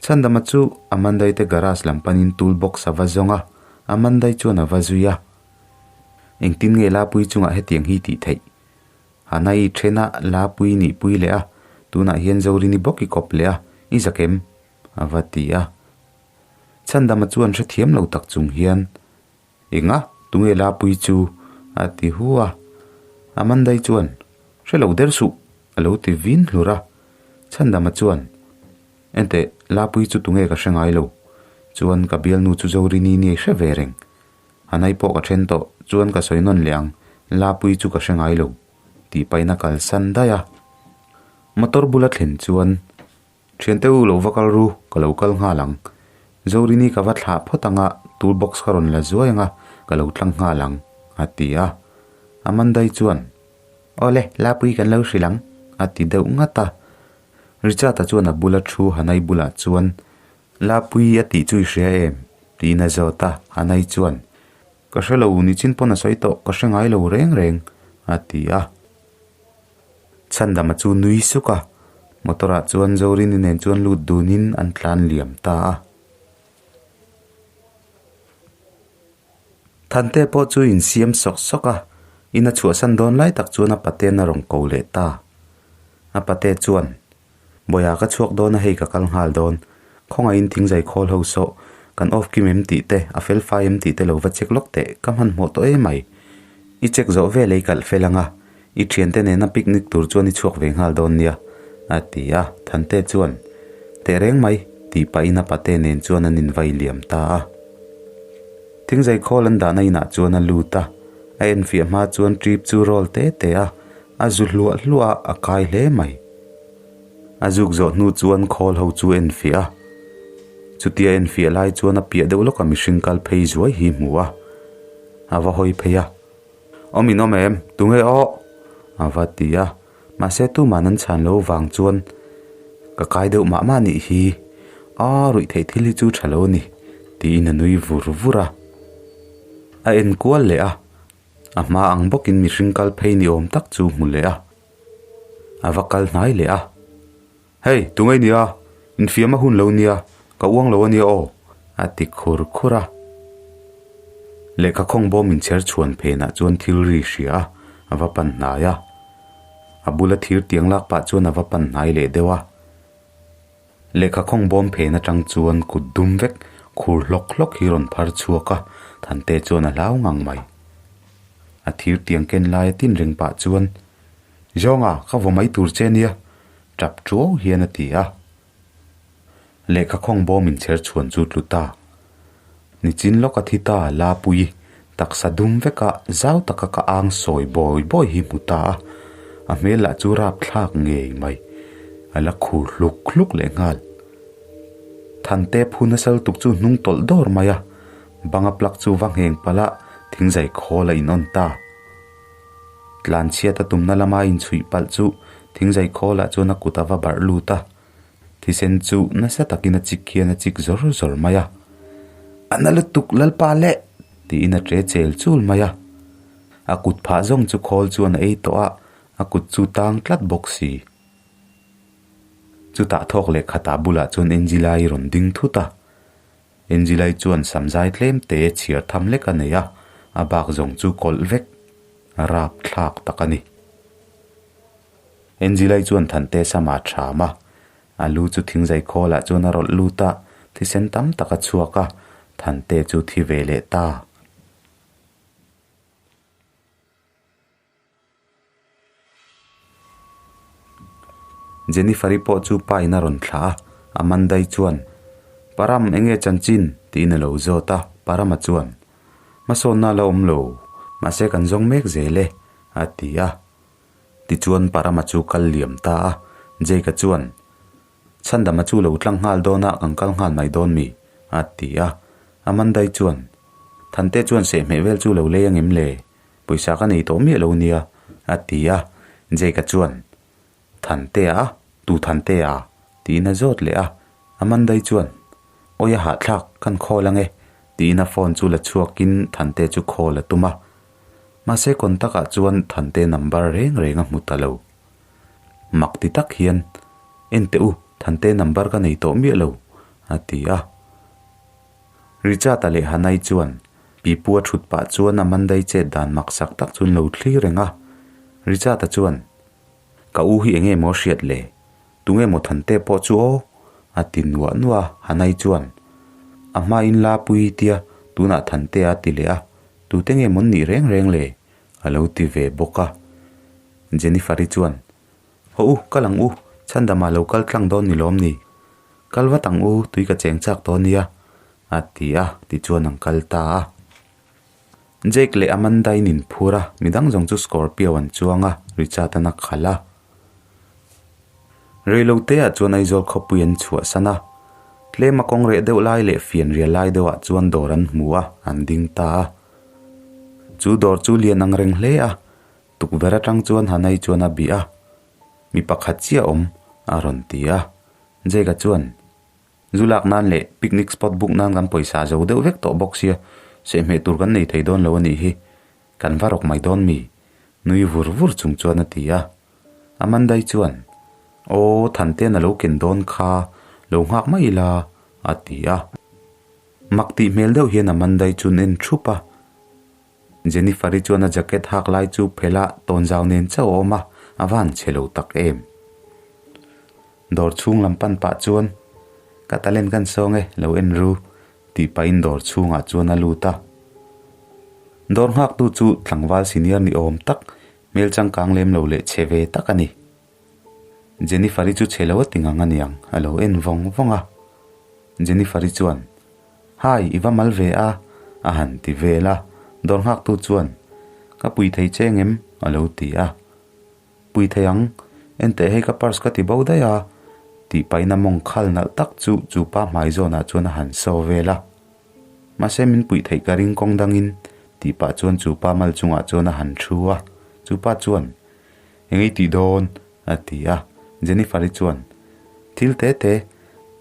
Chhandama chu Amandai te garage lam panin tool box a va zawng a, Amandai chuan a va zui a. Engtin nge Lapui chungah hetiang hi tih theih? Hanai thena Lapui nihpui leh a, tunah hian Zorini bawk i kawp leh a, i zakem? a va ti a. Chhandama chuan hrethiam lo tak chung hian, Enga, tunge Lapui chu? a ti hu a. Amandai chuan, Hre lo der suh, a lo ti vin hlur a. Chhandama chuan, Enteh, Lapui chu tunge ka hre ngai lo. Chuan ka bialnu chu Zorini ni hre ve reng. Hanai pawh ka then tawh, chuan ka sawi nawn leh ang, Lapui chu ka hre ngai lo, tih pahin a kalsan daih a. Motor bula thlen chuan, Thiante u lo va kal ru, ka lo kal nghal ang. Zorini ka va thlah phawt ang a, tool box ka rawn la zuai ang a, ka lo tlang nghal ang, a ti a. Amandai chuan, Awle, Lapui kan lo hrilh ang, a ti deuh ngat a. Richard-a chuan a bula thu Hanai bulah chuan, Lapui a tih chu i hria em? tiin a zawt a, Hanai chuan, Ka hre lo, nichin pawn a sawi tawh, ka hre ngai lo reng reng, a ti a. Chhandama chu nui suk a, motor ah chuan Zorini nen chuan lut dunin an tlan liam ta a. Thante pawh chu insiam sawk sawk a, in a chhuahsan dawn lai tak chuan a paten a rawn ko leh ta. A pate chuan, Bawiha ka chhuak dawn a hei ka kal nghal dawn. Khawngaihin thingzai khawl ho sawh, kan off kim em tih te, a fel fai em tih te lo va check lawk teh, ka hmanhmawh tawh em mai. I check zawh vel ei kalh fel ang a, i thiante nena picnic tur chuan i chhuak ve nghal dawn nia, a ti a, Thante chuan, Teh reng mai, tih pahin a pate nen chuan an invai liam ta a. Thingzai khawl an dahna inah chuan a lut a, a enfiah hma chuan trip chu roll te te a, a zu hluah hluah a, a kai hle mai. A zuk zawh hnu chuan khawl ho chu enfiah a, chutia enfiah lai chuan a piah deuh lawka mihring kal phei zuai hi hmu a, a va hawi phei a, Awm in awm em? Tunge aw? A va ti a, mahse tuman an chhan lo vang chuan ka kai deuh mah mah nih hi, a ruih theih thil hi chu tha lo a ni tiin a nui vur vur a, a enkual leh a, a hma ang bawkin mihring kal phei ni awm tak chu hmu leh a. A va kal hnai leh a, Hei, tunge nia, infiam a hun lo nia, ka uang lo a nia aw, a ti khur khur a. Lehkha khawng bawm inchher chhuan phenah chuan thil ri hria a, a va pan hnai a. A bula thir tiang lak pah chuan a va pan hnai leh deuh a. Lehkha khawng bawm phen atang chuan kut dum vek khur hlawk hlawk hi rawn phar chhuak a, Thante chuan a hlau ngang mai. A thir tiang ken laia tin reng pah chuan, Zawnga, ka vaw mai tur che nia, tap tuau hian a ti a. Lehkha khawng bawm inchher chhuan chu tlu ta. Nichin lawk a thi ta Lapui, taksa dum veka zau taka ka ang sawi bawi bawi hi hmu ta a, a hmel lah chu rapthlak ngei mai, a la khur hluk hluk leh nghal. Thante phu nasa lutuk chu hnung tawlh dawr mai a, banga plug chu va ngheng palh a, thingzai khawl a in on ta. Tlanchhiat a tumna lama inchhuih palh chu thingzai khawlah chuan a kut a va barh lut a, thisen chu nasa takin a chik hian a chik zawr zawr mai a. A na lutuk Lalpa leh! tiin a ṭe chel chul mai a. A kut phah zawng chu khawl chuan a ei tawh a, a kut chu tang tlat bawk si. Chutah thawk leh khatah bulah chuan Angela-i rawn ding thut a. Angela-i chuan samzai tlem te chhiar tham lek a nei a, a bak zawng chu kawlh vek a rap thlak tak a ni. Angela-i chuan Thante sama ṭham a, a lu chu thingzai khawlah chuan a rawlh lut a, thisen tam tak a chhuak a, Thante chu thi ve leh ta. Jennifer-i pawh chu pa in a rawn thlah a, Amanda-i chuan, Param, eng nge chanchin? tiin a lo zawt a, Parama chuan, Hmasawnna a la awm lo, mahse kan zawng mek zel e, a ti a. Tichuan Parama chu kal liam ta a, Jake-a chuan, Chhandama chu lo tlang nghal dawn a, kan kal nghal mai dawn mi? a ti a. Amanda-i chuan, Thante chuan sehhmeh vel chu lo lei angem le? Pawisa ka nei tawh miah lo nia, a ti a. Jake-a chuan, Thantea a? Tu Thantea? tiin a zawt leh a. Amanda-i chuan, Awi a hahthlak, kan call ang e, tiin a phone chu la chhuakin Thante chu call a tum a. Mahse contact ah chuan Thante number reng reng a hmu ta lo. Mak ti tak hian, En teh u, Thante number ka nei tawh miah lo, a ti a. Richard-a leh Hanai chuan pipu a thut pah chuan Amanda-i chet dan maksak tak chu an lo thlir reng a. Richard-a chuan, Ka u hi enge maw hriat le? Tunge maw Thante pawh chu aw? a ti nuah nuah a. Hanai chuan, A hmain la pui tia tunah Thante-a ti leh a, tute nge mawn nih reng reng le? a lo ti ve bawk a. Jennifer-i chuan, Haw u, kal ang u, chhandamah lo kal tlang dawn ni lawm ni? Kal vat ang u, tui ka cheng chak tawh nia, a ti a, tichuan an kal ta a. Jake leh Amanda in inphur a, midang zawng chu Scorpio an chuang a, Richard an a khalh a. Reiloteah chuan Aizawl khawpui an chhuahsan a, tlema kawng reh deuh lai leh fian rial lai deuhah chuan dawr an hmu a, an ding ta a. Chu dawr chu lian ang reng hle a, Tukverh atang chuan Hanai chuan a bih a, Mi pakhat chiah awm, a rawn ti a. Jake-a chuan, Zu lak nan leh picnic spot book nan kan pawisa zo deuh vek tawh bawk sia, sehhmeh tur kan nei thei dawn lo a nih hi. Kan va rawk mai dawn mi? Nui vur vur chung chuan a ti a. Amandai chuan, Aw, Thante'n a lo ken dawn kha, lo nghak mai ila, a ti a. Mak tih hmel deuh hian Amandai chu an en thup a. Jennifer-i chuan a jacket hak lai chu phelh a tawnzau nen chauh a awm a, a van chhe lo tak em. Dawr chhung lam pan pah chuan, Ka talent kan sawng e, lo en ru, tih pahin dawr chhungah chuan a lut a. Dawr nghaktu chu tlangval senior ni awm tak, hmel changkang lem lo leh chhe ve tak a ni. Jennifer-i chu chhe lo a ti ngang aniang, a lo en vawng vawng a. Jennifer-i chuan, Hi, i va mal ve a, a han ti vel a. Dawr nghaktu chuan, Ka pui thei che ngem? a lo ti a. Pui thei ang, enteh hei ka purse ka ti bo daih a, tih pahin a mawng khal nalh tak chu chu pa hmai zawnah chuan a han saw vel a. Mahse min puih theih ka ring kawng dangin, tih pah chuan chu pa mal chungah chuan a han thu a. Chu pa chuan, Eng ei tih dawn? a ti a. Jennifer-i chuan, Thil te te,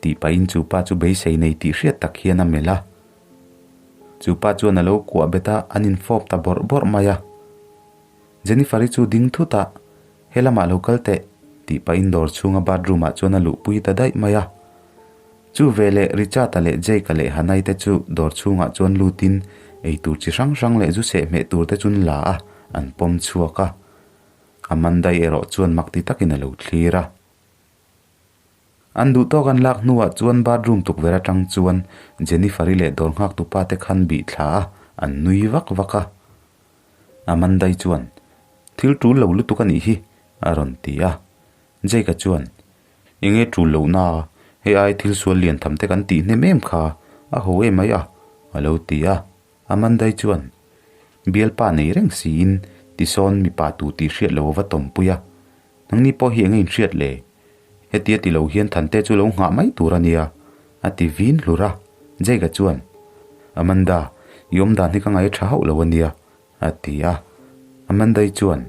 tih pahin chu pa chu beisei nei tih hriat tak hian a melh a. Chu pa chuan a lo kuah bet a, an infawp ta bawrh bawrh mai a. Jennifer-i chu ding thut a, He lamah lo kal teh, tih pahin dawr chhunga bathroom-ah chuan a luhpui ta daih mai a. Chu veleh Richard-a leh Jake-a leh Hanai te chu dawr chhungah chuan lutin eitur chi hrang hrang leh zu sehhmeh tur te chu an la a, an pawm chhuak a. Amanda-i erawh chuan mak ti takin a lo thlir a. An duh tawk an lak hnuah chuan bathroom tukverh atang chuan Jennifer-i leh dawr nghaktu pa te khan bih thla a, an nui vak vak a. Amanda-i chuan, Thil tul lo lutuk a nih hi, a rawn ti a. Jake-a chuan, Enge tul lohna, hei ai thil sual lian tham te kan tih hnem em kha, a ho em mai a, a lo ti a. Amandai chuan, Bialpa nei reng siin tisawn mipa tu tih hriat lo a va tawmpui a, nangni pawh hi enge inhriat le? Hetia ti lo hian Thante chu lo nghah mai tur a nia, a ti vin hlur a. Jake-a chuan, Amanda, i awmdan hi ka ngaih tha hauh lo a nia, a ti a. Amandai chuan,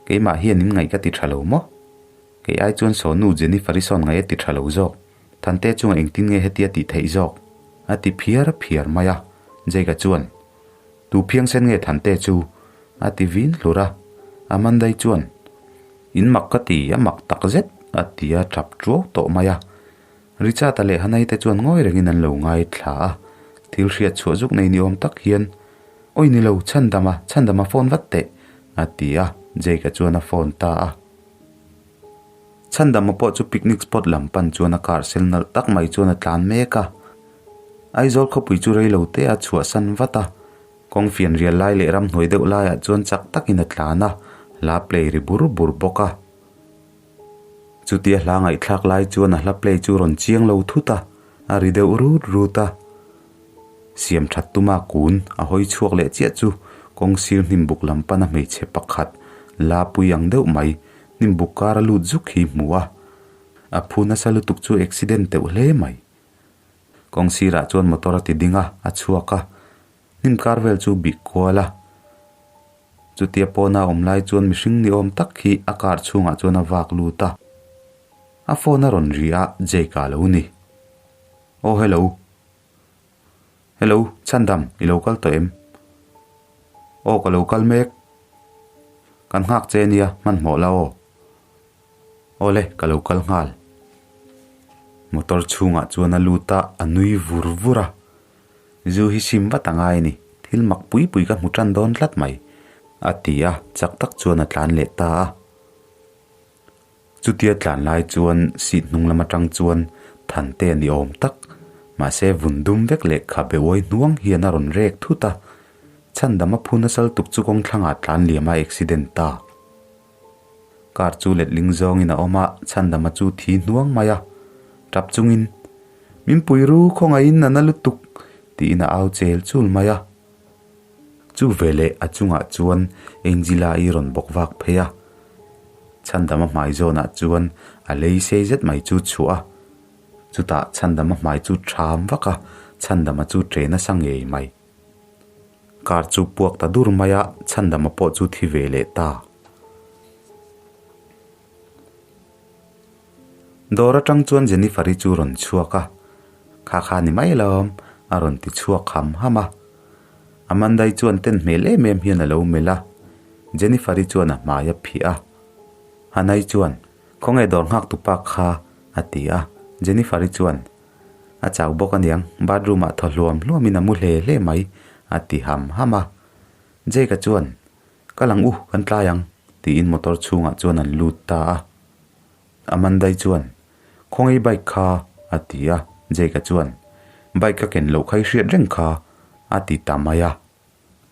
Keimah hian in ngaih ka ti tha lo maw? Kei ai chuan sawnu Jennifer-i sawn ngaih a ti tha lo zawk. Thante chungah engtin nge hetia tih theih zawk? A ti phiar phiar mai a. Jake-a chuan, Tu phiangsen nge Thante chu? A ti vin hlur a. Amanda-i chuan, In mak ka ti, a mak tak zet, a ti a tap tuau tawh mai a. Richard-a leh Hanai te chuan ngawi rengin an lo ngaithla a. Thil hriat chhuah zuk nei ni awm tak hian, Awi ni lo, Chhandama, Chhandama phone vat teh, a ti a, Jake-a chuan a phone ta a. Chhandama pawh chu picnic spot lam pan chuan a car sel nalh tak mai chuan a tlan mek a. Aizawl khawpui chu rei lo te a chhuahsan vat a, kawng fian rial lai leh ramhnuai deuh laiah chuan chak takin a tlan a, hla play ri bur bur bawk a. Chutia hla ngaihthlak lai chuan a hla play chu rawn chiang lo thut a, a ri deuh rut rut a. Siam that tuma kun a hawi chhuak leh chiah chu kawng sir hnim buk lam pana hmeichhe pakhat la pui ang deuh mai hnim buk kar a lut zuk hi hmu a. A phu nasa lutuk chu accident teuh hle mai. Kawng sirah chuan motor a ti ding a, a chhuak a. Hnim kar vel chu bih kual a. Chutia pawna awm lai chuan mihring ni awm tak hi a car chhungah chuan a vak lut a. A phone a rawn ri a, Jake a lo ni. Aw hello. Hello, Chhandam, i lo kal tawh em? Aw ka lo kal mek. Kan nghak che nia, hmanhmawh la aw. Awle, ka lo kal nghal. Motor chhungah chuan a lut a, a nui vur vur a. Zu hi sim vat a ngai a ni, thil mak pui pui ka hmu tan dawn tlat mai, a ti a, chak tak chuan a tlan leh ta a. Chutia tlan lai chuan seat hnung lam atang chuan Thante a ni awm tak, mahse vun dum vek leh khabe uai hnuang hian a rawn rek thut a, chhandam a phu nasal tuk chu kawng thlangah tlan liam a accident ta. Car chu letling zawngin a awm a, chhandama chu thi hnuang mai a, tap chungin, Min pui ru khawngaihin a na lutuk, tiin a au chel chul mai a. Chu veleh a chungah chuan Angela-i rawn bawk vak phei a, chhandama hmai zawnah chuan a lei sei zet mai chu chhuah a, chutah chhandama hmai chu ṭham vak a, chhandama chu ṭe nasa ngei mai. Car chu puak ta dur mai a, chhandama pawh chu thi ve leh ta. Dawr atang chuan Jennifer-i chu rawn chhuak a, Kha kha ni mai lawm, a rawn ti chhuak ham ham a. Amanda-i chuan ten hmel em em hian a lo melh a, Jennifer-i chuan a hmai a phih a. Hannah-i chuan, Khawnge dawr nghak tupa kha? a ti a, Jennifer-i chuan, A chau bawk aniang, bathroom ah thaw hluam hluam in a mu hle hle mai, a ti ham ham a. Jake-a chuan, Kal ang u, kan tlai ang, tiin motor chhungah chuan an lut ta a. Amanda-i chuan, Khawngaih bike kha, a ti a. Jake-a chuan, Bike ka ken loh kha i hriat reng kha, a ti ta mai a.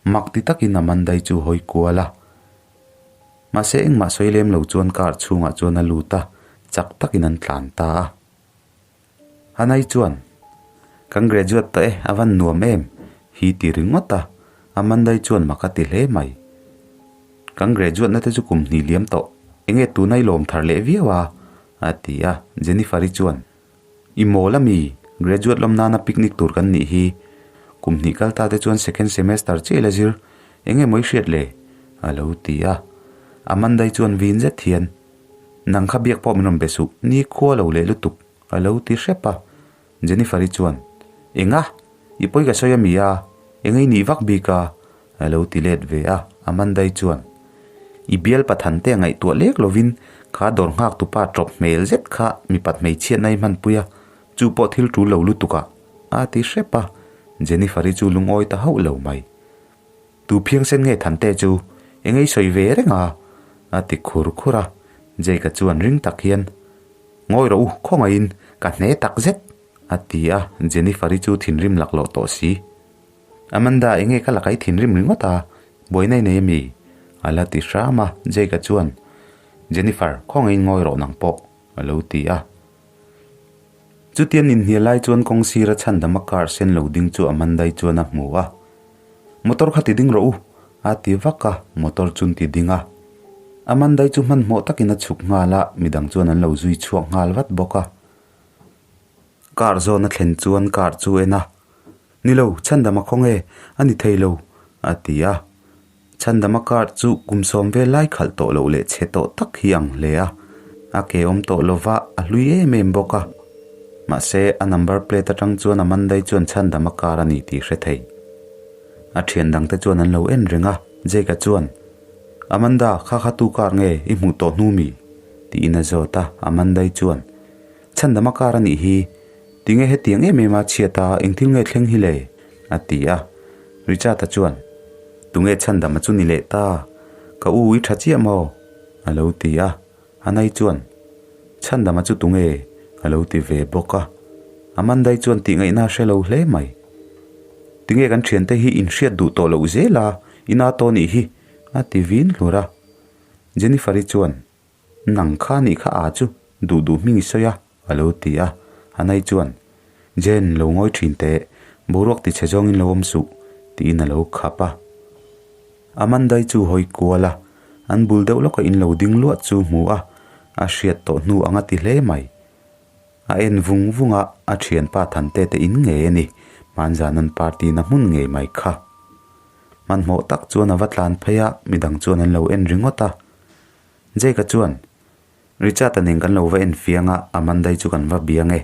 Mak ti takin Amanda-i chu hawi kual a. Mahse engmah sawi lem lo chuan car chhungah chuan a lut a, chak takin an tlan ta a. Hanai chuan, Kan graduate tawh e, a van nuam em? hi ti ringawt a, Amandai chuan mak a ti hle mai. Kan graduate na te chu kum hnih liam tawh, enge tuna i lawm thar leh viau a? a ti a, Jennifer-i chuan, I mawl ami, graduate lawm nana picnic tur kan nih hi, kum hnih kal ta te chuan second semester chiah ila zir, enge maw i hriat le? a lo ti a, Amandai chuan vin zet hian, Nang kha biak pawh min rawn be suh, ni khua lo leh lutuk, a lo ti hrep a. Jennifer-i chuan, Enga? I pawi ka sawi a mi a, eng i nih vak bik a? a lo ti let ve a. Amanda-i chuan, I bial pathan te ngaihtuah lek lovin kha dawr nghak tupa tawp hmel zet kha mipat hmeichhiatna i hmanpui a, chu pawh thil tul lo lutuk a, a ti hrep a. Jennifer-i chu lungawi ta hauh lo mai. Tu phiangsen nge Thante chu eng ei sawi ve reng a? a ti khur khur a. Jake-a chuan ring tak hian, Ngawi rawh u, khawngaihin ka hne tak zet, a ti a. Jennifer-i chu thinrim laklawh tawh si. Amanda, eng nge ka lakah i thinrim ringawt a? Buaina i nei a mi? a la ti hram a. Jake-a chuan, Jennifer, khawngaihin ngawi rawh nang pawh, a lo ti a. Chutian inhnial lai chuan kawng sira chhandama car sen lo ding chu Amanda-i chuan a hmu a. Motor kha ti ding rawh u, a ti vak a, motor chun ti ding a. Amanda-i chu hmanhmawh takin a chhuk nghal a, midang chuan an lo zui chhuak nghal vat bawk a. Car zawn a thlen chuan car chu en a, Ni lo, Chhandama khaw nge? A ni thei lo, a ti a. Chhandama car chu kum sawm vel lai khalh tawh loh leh chhe tawh tak hi ang hle a, a ke awm tawh lova a hlui em em bawk a. Mahse, a number plate atang chuan Amanda-i chuan chhandam a kar a ni tih hre thei. A thian dangte chuan an lo en reng a, Jake-a chuan, Amanda, kha kha tu kar nge i hmuh tawh hnu mi? tiin a zawt a, Amanda-i chuan, Chhandam a kar a nih hi, tinge hetiang em em a chhiat a, engthil nge thleng hi le? a ti a. Richard-a chuan, Tunge chhandam a chu ni leh ta? Ka u i tha chiah maw? a lo ti a. Anai chuan, Chhandama chu tunge? a lo ti ve bawk a. Amandai chuan tihngaihna a hre lo hle mai. Tinge kan thiante hi in hriat duh tawh loh zel a, ina tawh nih hi, a ti vin hlur a. Jennifer-i chuan, Nang kha nih kha a chu, duh duh hming i sawi a, a lo ti a. Anai chuan, Jen, lo ngawi thin teh, boruak tichhe zawngin lo awm suh, tiin a lo khap a. Amandai chu hawi kual a, an bul deuh lawka in lo ding luah chu hmu a, a hriat tawh hnu anga ti hle mai. A en vung vung a, a thianpa Thante te in ngei a ni, hmanzan an party na hmun ngei mai kha. Hmanhmawh tak chuan a va tlan phei a, midang chuan an lo en ringawt a. Jake-a chuan, Richard-a nen kan lo va en fiang a, Amandai chu kan va biang e.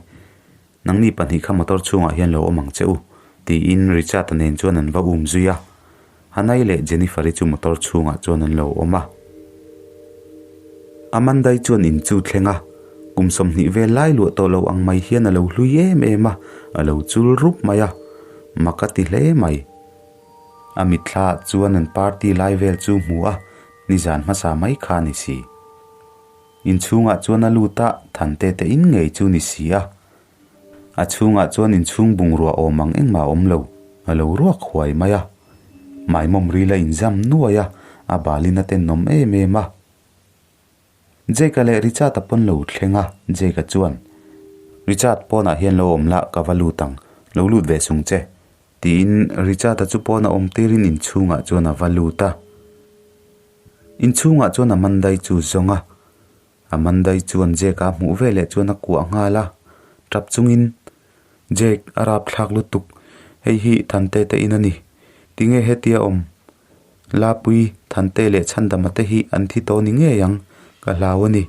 Nangni pahnih kha motor chhungah hian lo awm ang che u, tiin Richard-a nen chuan an va um zui a. Hanai leh Jennifer-i chu motor chhungah chuan an lo awm a. Amandai chuan in chu thleng a, kum 20 vel lai luah tawh lo ang mai hian a lo hlui em em a, a lo chul rup mai a, mak a ti hle mai. A mitthla chuan an party lai vel chu hmu a, nizan hmasa mai kha a ni si. Inchhungah chuan a lut a, Thante te in ngei chu ni si a. A chhungah chuan inchhung bungrua awm ang engmah a awm lo, a lo ruak huai mai a. Maimawm ril a inzam nuai a, a balin a tenawm em em a. Jake-a leh Richard-a pawn lo thleng a, Jake-a chuan, Richard, pawnah hian lo awm la, ka va lut ang, lo lut ve sung che, tiin Richard-a chu pawn a awm tirin inchhungah chuan a va lut a. Inchhungah chuan Amandai chu zawng a, Amandai chuan Jake-a hmuh veleh chuan a kuah nghal a, tap chungin, Jake, a rapthlak lutuk, hei hi Thante te in a ni, tinge hetia awm? Lapui, Thante leh Chhandama te hi an thi tawh ni ngei ang, ka hlau a ni,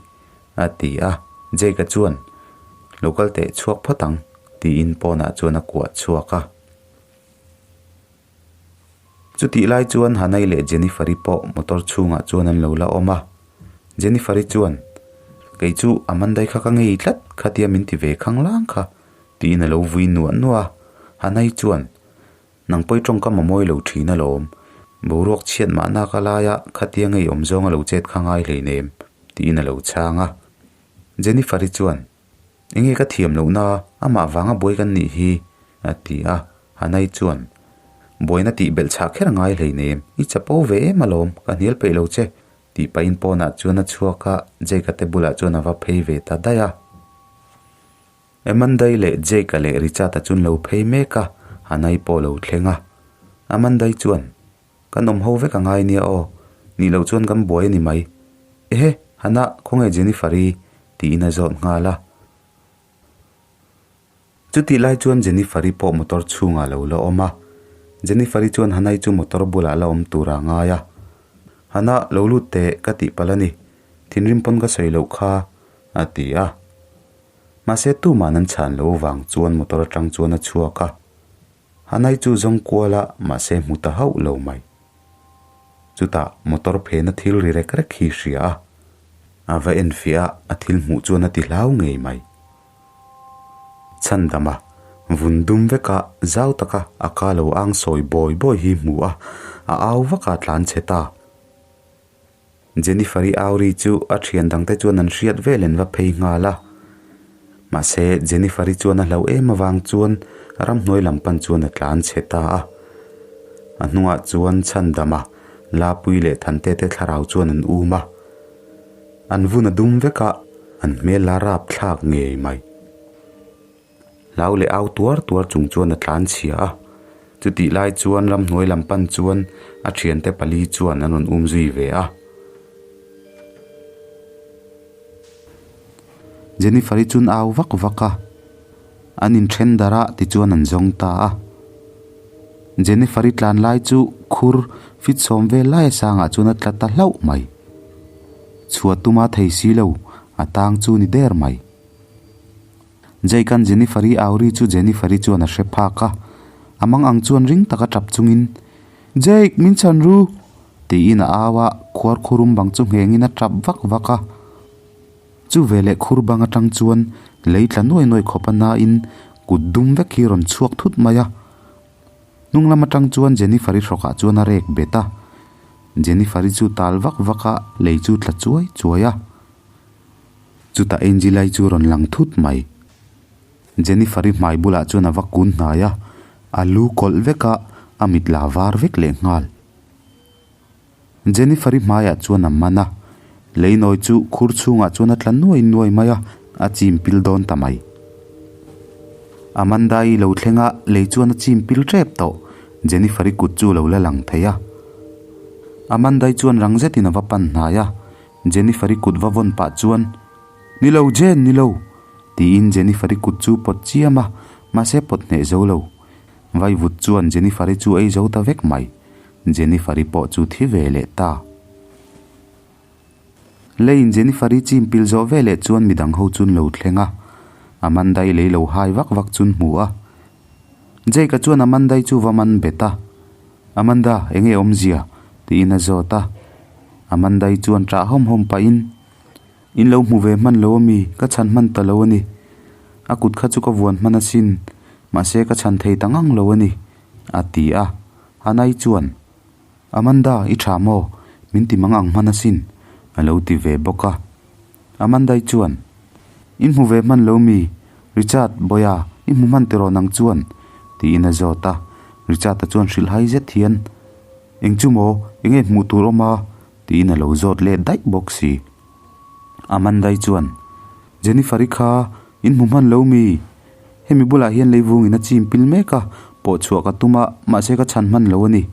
a ti a, Jake-a chuan, Lo kal teh chhuak phawt ang, tiin pawnah chuan a kuah chhuak a. Chutih lai chuan Hanai leh Jennifer-i pawh motor chhungah chuan an lo la awm a. Jennifer-i chuan, Kei chu Amanda-i kha ka ngei tlat, khatia min ti ve khang lang kha, tiin a lo vui nuah nuah a. Hanai chuan, Nang pawi tawngkam a mawi lo thin alawm, boruak chhiat mahna ka laia khatia ngei awm zawng a lo chet kha ngai hleinem, tiin a lo chhang a. Jennifer-i chuan, Enge ka thiam lohna, amah vanga buai kan nih hi, a ti a. Hanai chuan, Buaina tih belh chhah kher a ngai hleinem, i chapo ve em alawm, ka hnial peih lo che, tih pahin pawnah chuan a chhuak a, Jake-a te bulah chuan a va phei ve ta daih a. Amandai leh Jake-a leh Richard-a chu an lo phei mek a, Hanai pawh a lo thleng a. Amandai chuan, Kan awm ho vek a ngai nia aw, nih loh chuan kan buai a ni mai. Ehe, Hannah, khawnge Jennifer-i? tiin a zawt nghal a. Chutih lai chuan Jennifer-i pawh motor chhungah lo la awm a. Jennifer-i chuan Hannah-i chu motor bulah la awm tur a ngai a. Hannah, lo lut teh, ka tih palh a ni. Thinrim pawn ka sawi loh kha, a ti a. Mahse, tuman an chhan lo vang chuan motor atang chuan a chhuak a. Hanai chu zawng kual a, mahse hmu ta hauh lo mai. Chutah motor phena thil ri rek rek hi hria a, a va enfiah a, a thil hmuh chuan a ti hlau ngei mai. Chhandama, vun dum veka zau taka a ka lo ang sawi bawi bawi hi hmu a, a au vak a tlan chhe ta. Jennifer-i au ri chu a thian dangte chuan an hriat vel an va phei nghal a. Mahse, Jennifer-i chuan a hlauh em avang chuan ramhnuai lam pan chuan a tlan chhe ta a. A hnungah chuan Chhandama, Lapui leh Thante te thlarau chuan an um a. An vun a dum vek a, an hmel a rapthlak ngei mai. Hlau leh au tuar tuar chung chuan a tlan chhia a, chutih lai chuan ramhnuai lam pan chuan a thiante pali chuan an rawn um zui ve a. Jennifer-i chuan au vak vak a, an inthen darh a tichuan an zawng ta a. Jennifer-i tlan lai chu khur fit sawm vel lai a sangah chuan a tla ta hlauh mai. Chhuah tuma thei si lo, a tang chu ni der mai. Jake-a'n Jennifer-i au ri chu Jennifer-i chuan a hre phak a. A mang ang chuan ring taka tap chungin, Jake, min chhan ru! tiin a au a, khuar khurum bang chu nghengin a tap vak vak a. Chu veleh khur bang atang chuan lei tla nuai nuai khawp a nain kut dum vek hi rawn chhuak thut mai a. Hnung lam atang chuan Jennifer-i hrawkah chuan a rek bet a. Jennifer-i chu tal vak vak a, lei chu tla chuai chuai a. Chutah Angela-i chu rawn lang thut mai. Jennifer-i hmai bulah chuan a va kun hnai a, a lu kawlh vek a, a mit la var vek leh nghal. Jennifer-i hmaiah chuan a man a, leinawi chu khur chhungah chuan a tla nuai nuai mai a, a chim pil dawn ta mai. Amanda-i lo thleng a, lei chuan a chim pil tep tawh, Jennifer-i kut chu lo la lang thei a. Amanda-i chuan rang zetin a va pan hnai a, Jennifer-i kut va vawn pah chuan, Ni lo Jen, ni lo! tiin Jennifer-i kut chu pawt chiam a, mahse pawt hneh zo lo. Vaivut chuan Jennifer-i chu ei zo ta vek mai. Jennifer-i pawh chu thi ve leh ta. Leiin Jennifer-i chim pil zawh ve leh chuan midang ho chun lo thleng a, Amanda-i lei lo hai vak vak chun hmu a. Jake-a chuan Amanda-i chu va man bet a, Amanda, enge awmzia? tiin a zawt a. Amanda-i chuan ṭah hawm hawm pahin, In lo hmu ve hman lo ami? Ka chhan hman ta lo a ni. A kut kha chu ka vuan hman asin, mahse ka chhan thei ta ngang lo a ni, a ti a. Hanai chuan, Amanda, i ṭha maw? Min ti mang ang hman asin, a lo ti ve bawk a. Amanda-i chuan, In hmu ve hman lo mi? Richard, Bawia, i hmu hman tiraw nang chuan? tiin a zawt a. Richard-a chuan hrilhhai zet hian, Eng chu maw? Enge hmuh tur awm a? tiin a lo zawt leh daih bawk si. Amanda-i chuan, Jennifer-i kha in hmu hman lo mi? Hemi bulah hian leivungin a chim pil mek a, pawh chhuah ka tum a, mahse ka chhan hman lo a ni,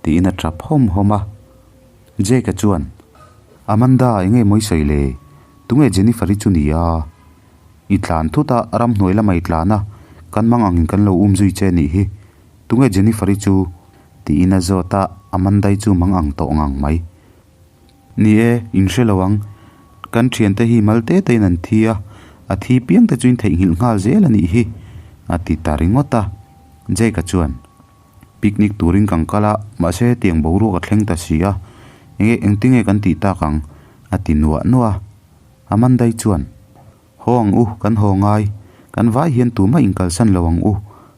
tiin a tap hawm hawm a. Jake-a chuan, Amanda, enge mawi sawi le? Tunge Jennifer-i chu ni a? I tlan thut a, ramhnuai lamah i tlan a, kan mang angin kan lo um zui che nih hi. Tunge Jennifer-i chu? tiin a zawt a, Amanda-i chu mang ang tawh ngang mai. Ni e, in hre lo ang. Kan thiante hi mal te tein an thi a, a thi piang te chu in theihnghilh nghal zel a nih hi, a ti ta ringawt a. Jake-a chuan, Picnic turin kan kal a, mahse hetiang boruak a thleng ta si a, enge engtinge kan tih tak ang? a ti nuah nuah a. Amanda-i chuan, Haw ang u, kan haw ngai. Kan vai hian tumah inkalsan lo ang u,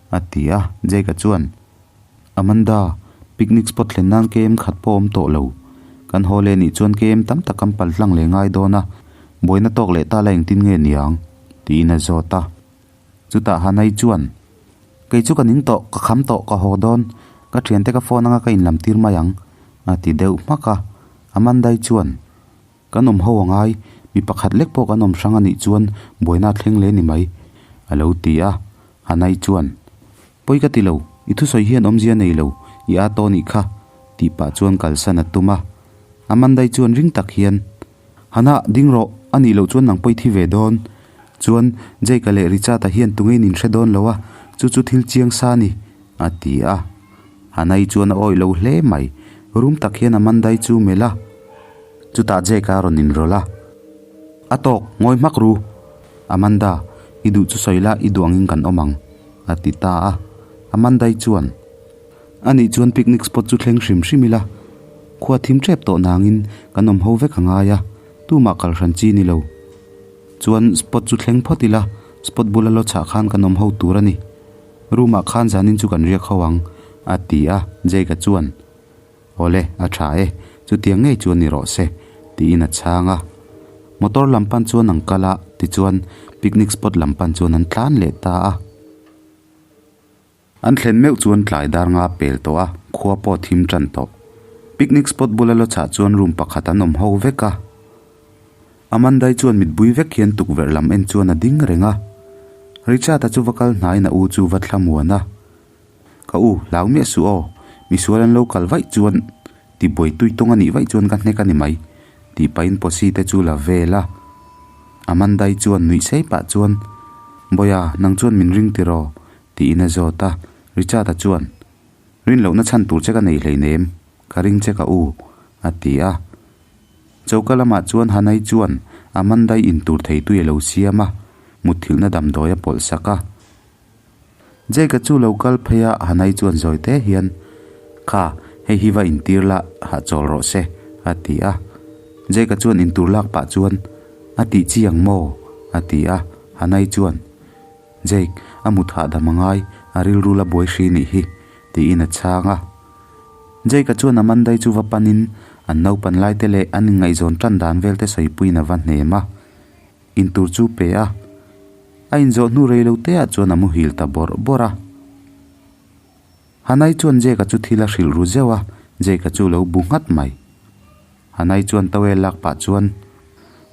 a ti a. Jake-a chuan, Amanda, picnic spot thlen nan KM khat pawh awm tawh lo. Kan haw leh nih chuan KM tam tak kan pal tlang leh ngai dawn a, buaina tawk leh ta la engtin nge niang? tiin a zawt a. Chutah Hanai chuan, Kei chu ka ning tawh, ka kham tawh, ka haw dawn. Ka thiante ka phone anga ka inlam tir mai ang, a ti deuh hmak a. Amandai chuan, Kan awm ho a ngai, mi pakhat lek pawh kan awm hrang a nih chuan buaina a thleng leh ni mai, a lo ti a. Hanai chuan, Pawi ka ti lo, i thusawi hian awmzia nei lo, i â tawh nih kha, tih pah chuan kalsan a tum a. Amandai chuan ring tak hian, Hana, ding rawh, a nih loh chuan nang pawi thi ve dawn. Chuan, Jake-a leh Richard-a hian tunge in inhre dawn lo a, chu chu thil chiang sa a ni, a ti a. Hanai chuan a awih lo hle mai, rum tak hian Amandai chu melh a. Chutah Jake a rawn inrawlh a. A tawk, ngawi hmak ru. Amanda, i duh chu sawi la, i duh angin kan awm ang, a ti ta a. Amandai chuan, A nih chuan picnic spot chu thleng hrim hrim ila, khua thim tep tawh nangin kan awm ho vek a ngai a, tumah kal hran chi ni lo. Chuan spot chu thleng phawt ila, spot bula lo chhah khan kan awm ho tur a ni. Room ah khan zanin chu kan riak ho ang, a ti a, Jake-a chuan, Awle, a tha e, chutiang ngei chuan ni rawh se, tiin a chhang a. Motor lam pan chuan an kal a, tichuan picnic spot lam pan chuan an tlan leh ta a. An thlen meuh chuan tlai dar nga pel tawh a, khua pawh thim tan tawh. Picnic spot bula lo chhah chuan room pakhat an awm ho vek a. Amandai chuan mitbui vek hian tukverh lam en chuan a ding reng a. Richard-a chu va kal hnaiin a u chu va thlamuan a. Ka u, hlau miah suh aw, misual an lo kal vaih chuan tibuai tui tawng a nih vaih chuan ka hnek a ni mai, tih pahin posi te chu la vel a. Amandai chuan nuih sei pah chuan, Bawiha, nang chuan min ring tiraw? tiin a zawt a. Richard-a chuan, Rin lohna chhan tur che ka nei hleinem, ka ring che ka u, a ti a. Choka lamah chuan Hanai chuan Amandai in tur thei tui a lo siam a. Mutthilhna damdawi a pawlh sak a. Jake-a chu lo kal phei a, Hanai chuan zawi te hian, Kha, hei hi va intir la, hahchawl rawh se, a ti a. Jake-a chuan intur lak pah chuan, A tih chi ang maw? a ti a. Hanai chuan, Jake, a mut hahdam a ngai, a rilru la buai hri nih hi, tiin a chhang a. Jake-a chuan Amanda-i chu va panin, an naupan laite leh an inngaihzawn tan dan velte sawipuiin a va hnem a. Intur chu pe a, a inzawh hnu rei lo teah chuan a muhil ta bawrh bawrh a. Hanai chuan Jake-a chu thil a hrilh ru zeuh a, Jake-a chu lo bu nghat mai. Hanai chuan towel lak pah chuan,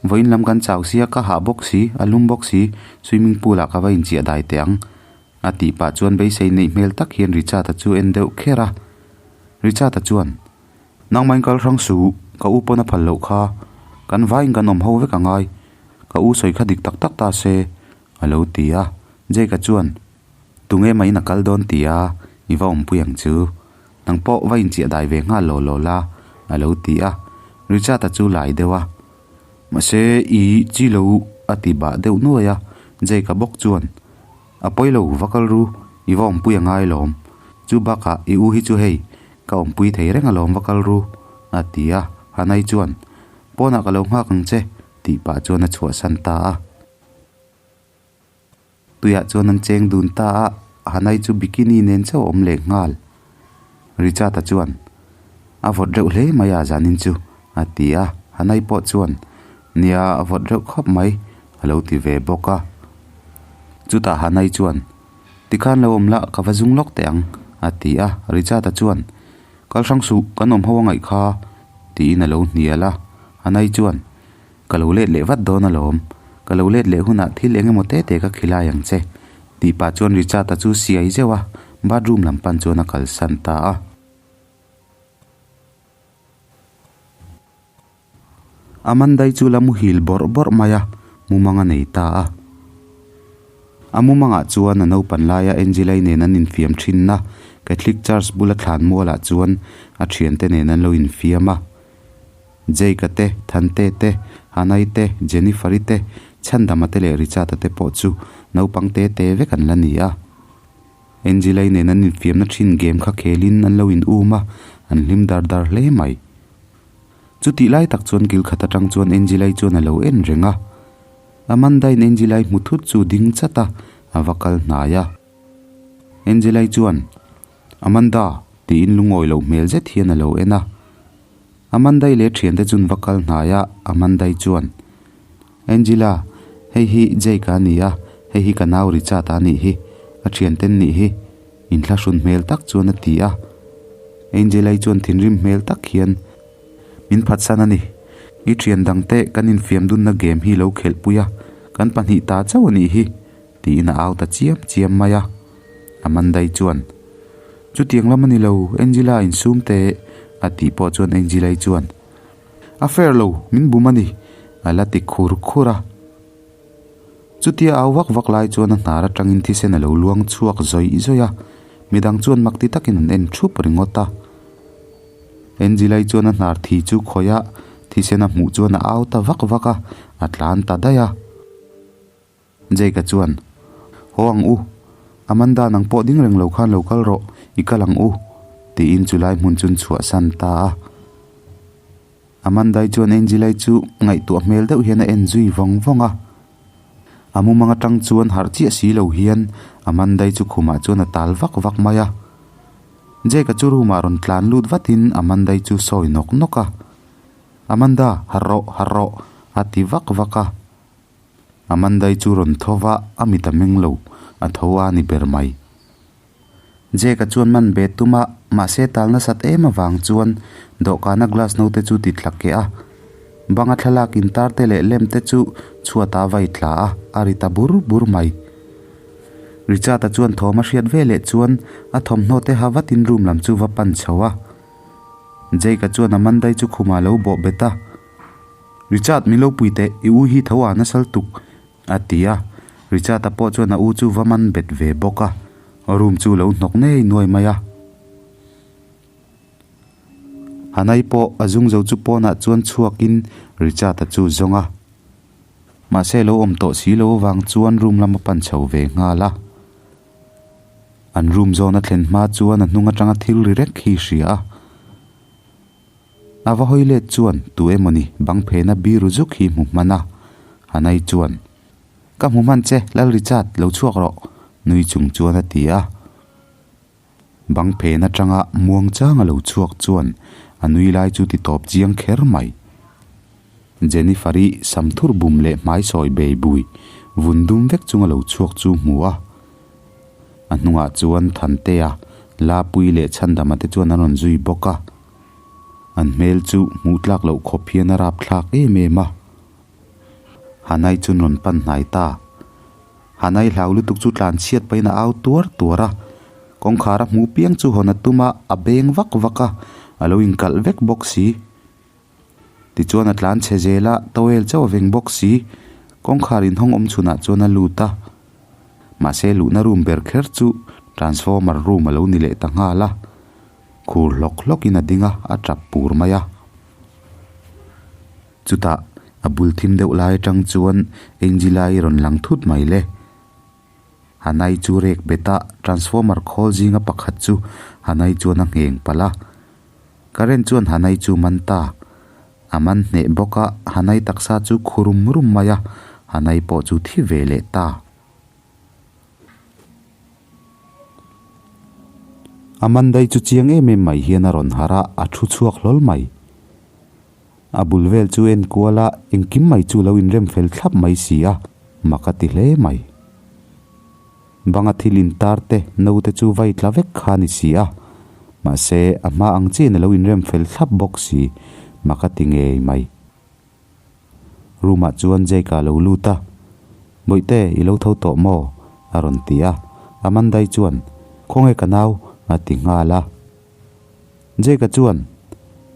Vawiin lam kan chau sia, ka hah bawk si, a lum bawk si, swimming pool ah ka va inchiah dai teh ang, a tih pah chuan beisei neih hmel tak hian Richard-a chu en deuh kher a. Richard-a chuan, Nangmah in kal hrang suh, ka u pawn a phal loh kha, kan vaiin kan awm ho vek a ngai, ka u sawi kha dik tak tak ta se, a lo ti a. Jake-a chuan, Tunge mah in a kal dawn ti a, i va awmpui ang chu. Nang pawh va inchiah dai ve nghal law law la, a lo ti a. Richard-a chu lai deuh a. Mahse, i chi lo a ti bah deuh nuai a, Jake-a bawk chuan, A pawi lo, va kal ru, i va awmpui a ngai alawm. Chu bakah i u hi chu hei, ka awmpui thei reng alawm va kal ru, a ti a. Hanai chuan, Pawnah ka lo nghak ang che, tih pah chuan a chhuahsan ta a. Tuiah chuan an cheng dun ta a, Hanai chu bikini nen chauh a awm leh nghal. Richard-a chuan, A vawt reuh hle mai a zanin chu, a ti a. Hanai pawh chuan, Nia, a vawt reuh khawp mai, a lo ti ve bawk a. Chutah Hanai chuan, Tikhan lo awm la, ka va zung lawk teh ang, a ti a. Richard-a chuan, Kal hrang suh, kan awm ho a ngaih kha, tiin a lo hnial a. Hanai chuan, Ka lo let leh vat dawn alawm, ka lo let leh hunah thil eng emaw te te ka khilai ang che, tih pah chuan Richard-a chu siai zeuh a, bathroom lam pan chuan a kalsan ta a. Amanda-i chu la muhil bawrh bawrh mai a, mumang a nei ta a. A mumangah chuan a naupan laia Angela-i nen an infiam thinna Catholic Church bula thlan mualah chuan a thiante nen an lo infiam a. Jake-a te, Thante te, Hanai te, Jennifer-i te, Chhandama te leh Richard-a te pawh chu naupang te te vek an la ni a. Angela-i nen an infiamna thin game kha khelin an lo in um a, an hlim dar dar hle mai. Chutih lai tak chuan kil khat atang chuan Angela-i chuan a lo en reng a. Amanda-in Angela-i hmu thut chu ding chat a, a va kal hnai a. Angela-i chuan, Amanda! tiin lungawi loh hmel zet hian a lo en a. Amandai leh thiante chun va kal hnai a, Amandai chuan, Angela, hei hi Jake a ni a, hei hi ka nau Richard a nih hi, a thianten nih hi, inthlahrun hmel tak chuan a ti a. Angela-i chuan thinrim hmel tak hian, Min phatsan a ni, i thian dangte kan infiam dunna game hi lo khelhpui a, kan pahnih ta chauh a nih hi, tiin a au ta chiam chiam mai a. Amandai chuan, Chutiang lam a ni lo, Angela insum teh, a tih pawh chuan Angela-i chuan, A fair lo, min bum a ni, a la ti khur khur a. Chutia au vak vak lai chuan a hnar atangin thisen a lo luang chhuak zawih zawih a, midang chuan mak ti takin an en thup ringawt a. Angela-i chuan a hnar thi chu khawih a, thisen a hmuh chuan a au ta vak vak a, a tlan ta daih a. Jake-a chuan, Haw ang u, Amanda nang pawh ding reng lo khan lo kal rawh, i kal ang u, tiin chulai hmun chun chhuahsan ta a. Amanda-i chuan Angela-i chu ngaihtuah hmel deuh hian a en zui vawng vawng a. A mumang atang chuan harh chiah si lo hian Amanda-i chu khumah chuan a tal vak vak mai a. Jake-a chu room-ah rawn tlan lut vatin Amanda-i chu sawi nawk nawk a. Amanda, harh rawh, harh rawh, a ti vak vak a. Amandai chu rawn tho va, a mit a meng lo, a tho a ni ber mai. Jake-a chuan man ve tum a, mahse tal nasat em avang chuan dawhkana glass note chu ti tla keh a. Banga thlalak intar te leh lem te chu chhuatah a vai tla a, a ri ta bur bur mai. Richard-a chuan thawm a hriat ve leh chuan a thawmhnaw te ha vatin room lam chu va pan chho a. Jake-a chuan Amandai chu khumah a lo bawh bet a. Richard min lo pui teh, i u hi tho a nasal tuk, a ti a. Richard-a pawh chuan a u chu va man bet ve bawk a, room chu lo hnawk ngei nuai mai a. Hanai pawh a zung zo chu pawnah chuan chhuakin Richard-a chu zawng a. Mahse lo awm tawh si lo avang chuan room lam a pan chho ve nghal a. An room zawn a thlen hma chuan a hnung atanga thil ri rek hi hria a. A va hawi let chuan tu emawni bang phena biru zuk hi hmu hman a. Hanai chuan, Ka hmu hman che, Lal Richard, lo chhuak rawh, nui chung chuan a ti a. Bang phen atanga muang chang a lo chhuak chuan a nui lai chu ti tawp chiang kher mai. Jennifer-i sam thur bum leh hmai sawi bei bui vun dum vek chunga lo chhuak chu hmu a. A hnungah chuan Thantea, Lapui leh Chhandama te chuan an rawn zui bawk a. An hmel chu hmuh tlak loh khawp hian a rapthlak em em a. Hanai chu rawn pan hnai ta. Hanai hlau lutuk chu tlan chhiat pahin a au tuar tuar a, kawngkhar a hmuh piang chu hawn a tum a, a beng vak vak a, a lo inkalh vek bawk si. Tichuan a tlan chhe zel a, towel chauh a veng bawk si. Kawngkhar inhawng awm chhunah chuan a lut a, mahse luhna room ber kher chu transformer room a lo ni leh ta nghal a, khur hlawk hlawkin a ding a, a tap pur mai a. Chutah a bul thim deuh lai atang chuan Angela-i rawn lang thut mai le. Hanai chu rek bet a, transformer khawl zinga pakhat chu Hanai chuan a ngheng palh a. Current chuan Hanai chu man ta. A man hneh bawk a, Hanai taksa chu khu rum rum mai a, Hanai pawh chu thi ve leh ta. Amandai chu chiang em em mai hian a rawn harh a, a thu chhuak hlawl mai. A bul vel chu en kual a, engkim mai chu lo inrem fel thlap mai si a, mak a ti hle mai. Banga thil intar te, no te chu vai tla vek kha a ni si a, mahse a hma ang chiin a lo inrem fel thlap bawk si, mak a ti ngei mai. Room ah chuan Jake a lo lut a, Bawihte, i lo tho tawh maw? a rawn ti a, Amandai chuan, Khawnge ka nau? a ti nghal a. Jake-a chuan,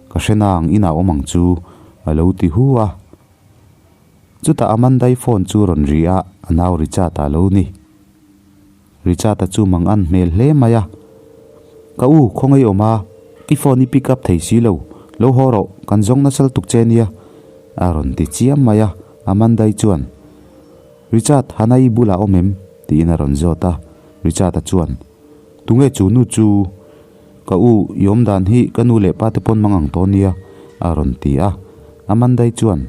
Ka hre nang, inah awm ang chu, a lo ti hu a. Chutah Amandai phone chu rawn ri a, a nau Richard-a a lo ni. Richard-a chu mang an hmel hle mai a, Ka u, khawngaih awm a, i phone i pick up thei si lo, lo haw rawh, kan zawng nasal tuk che nia, a rawn ti chiam mai a, Amandai chuan, Richard, Hannah-i bulah awm em? tiin a rawn zawt a, Richard-a chuan, Tunge chu nu chu? Ka u, i awm dan hi ka nu leh pa te pawn mang ang tawh nia, a rawn ti a. Amandai chuan,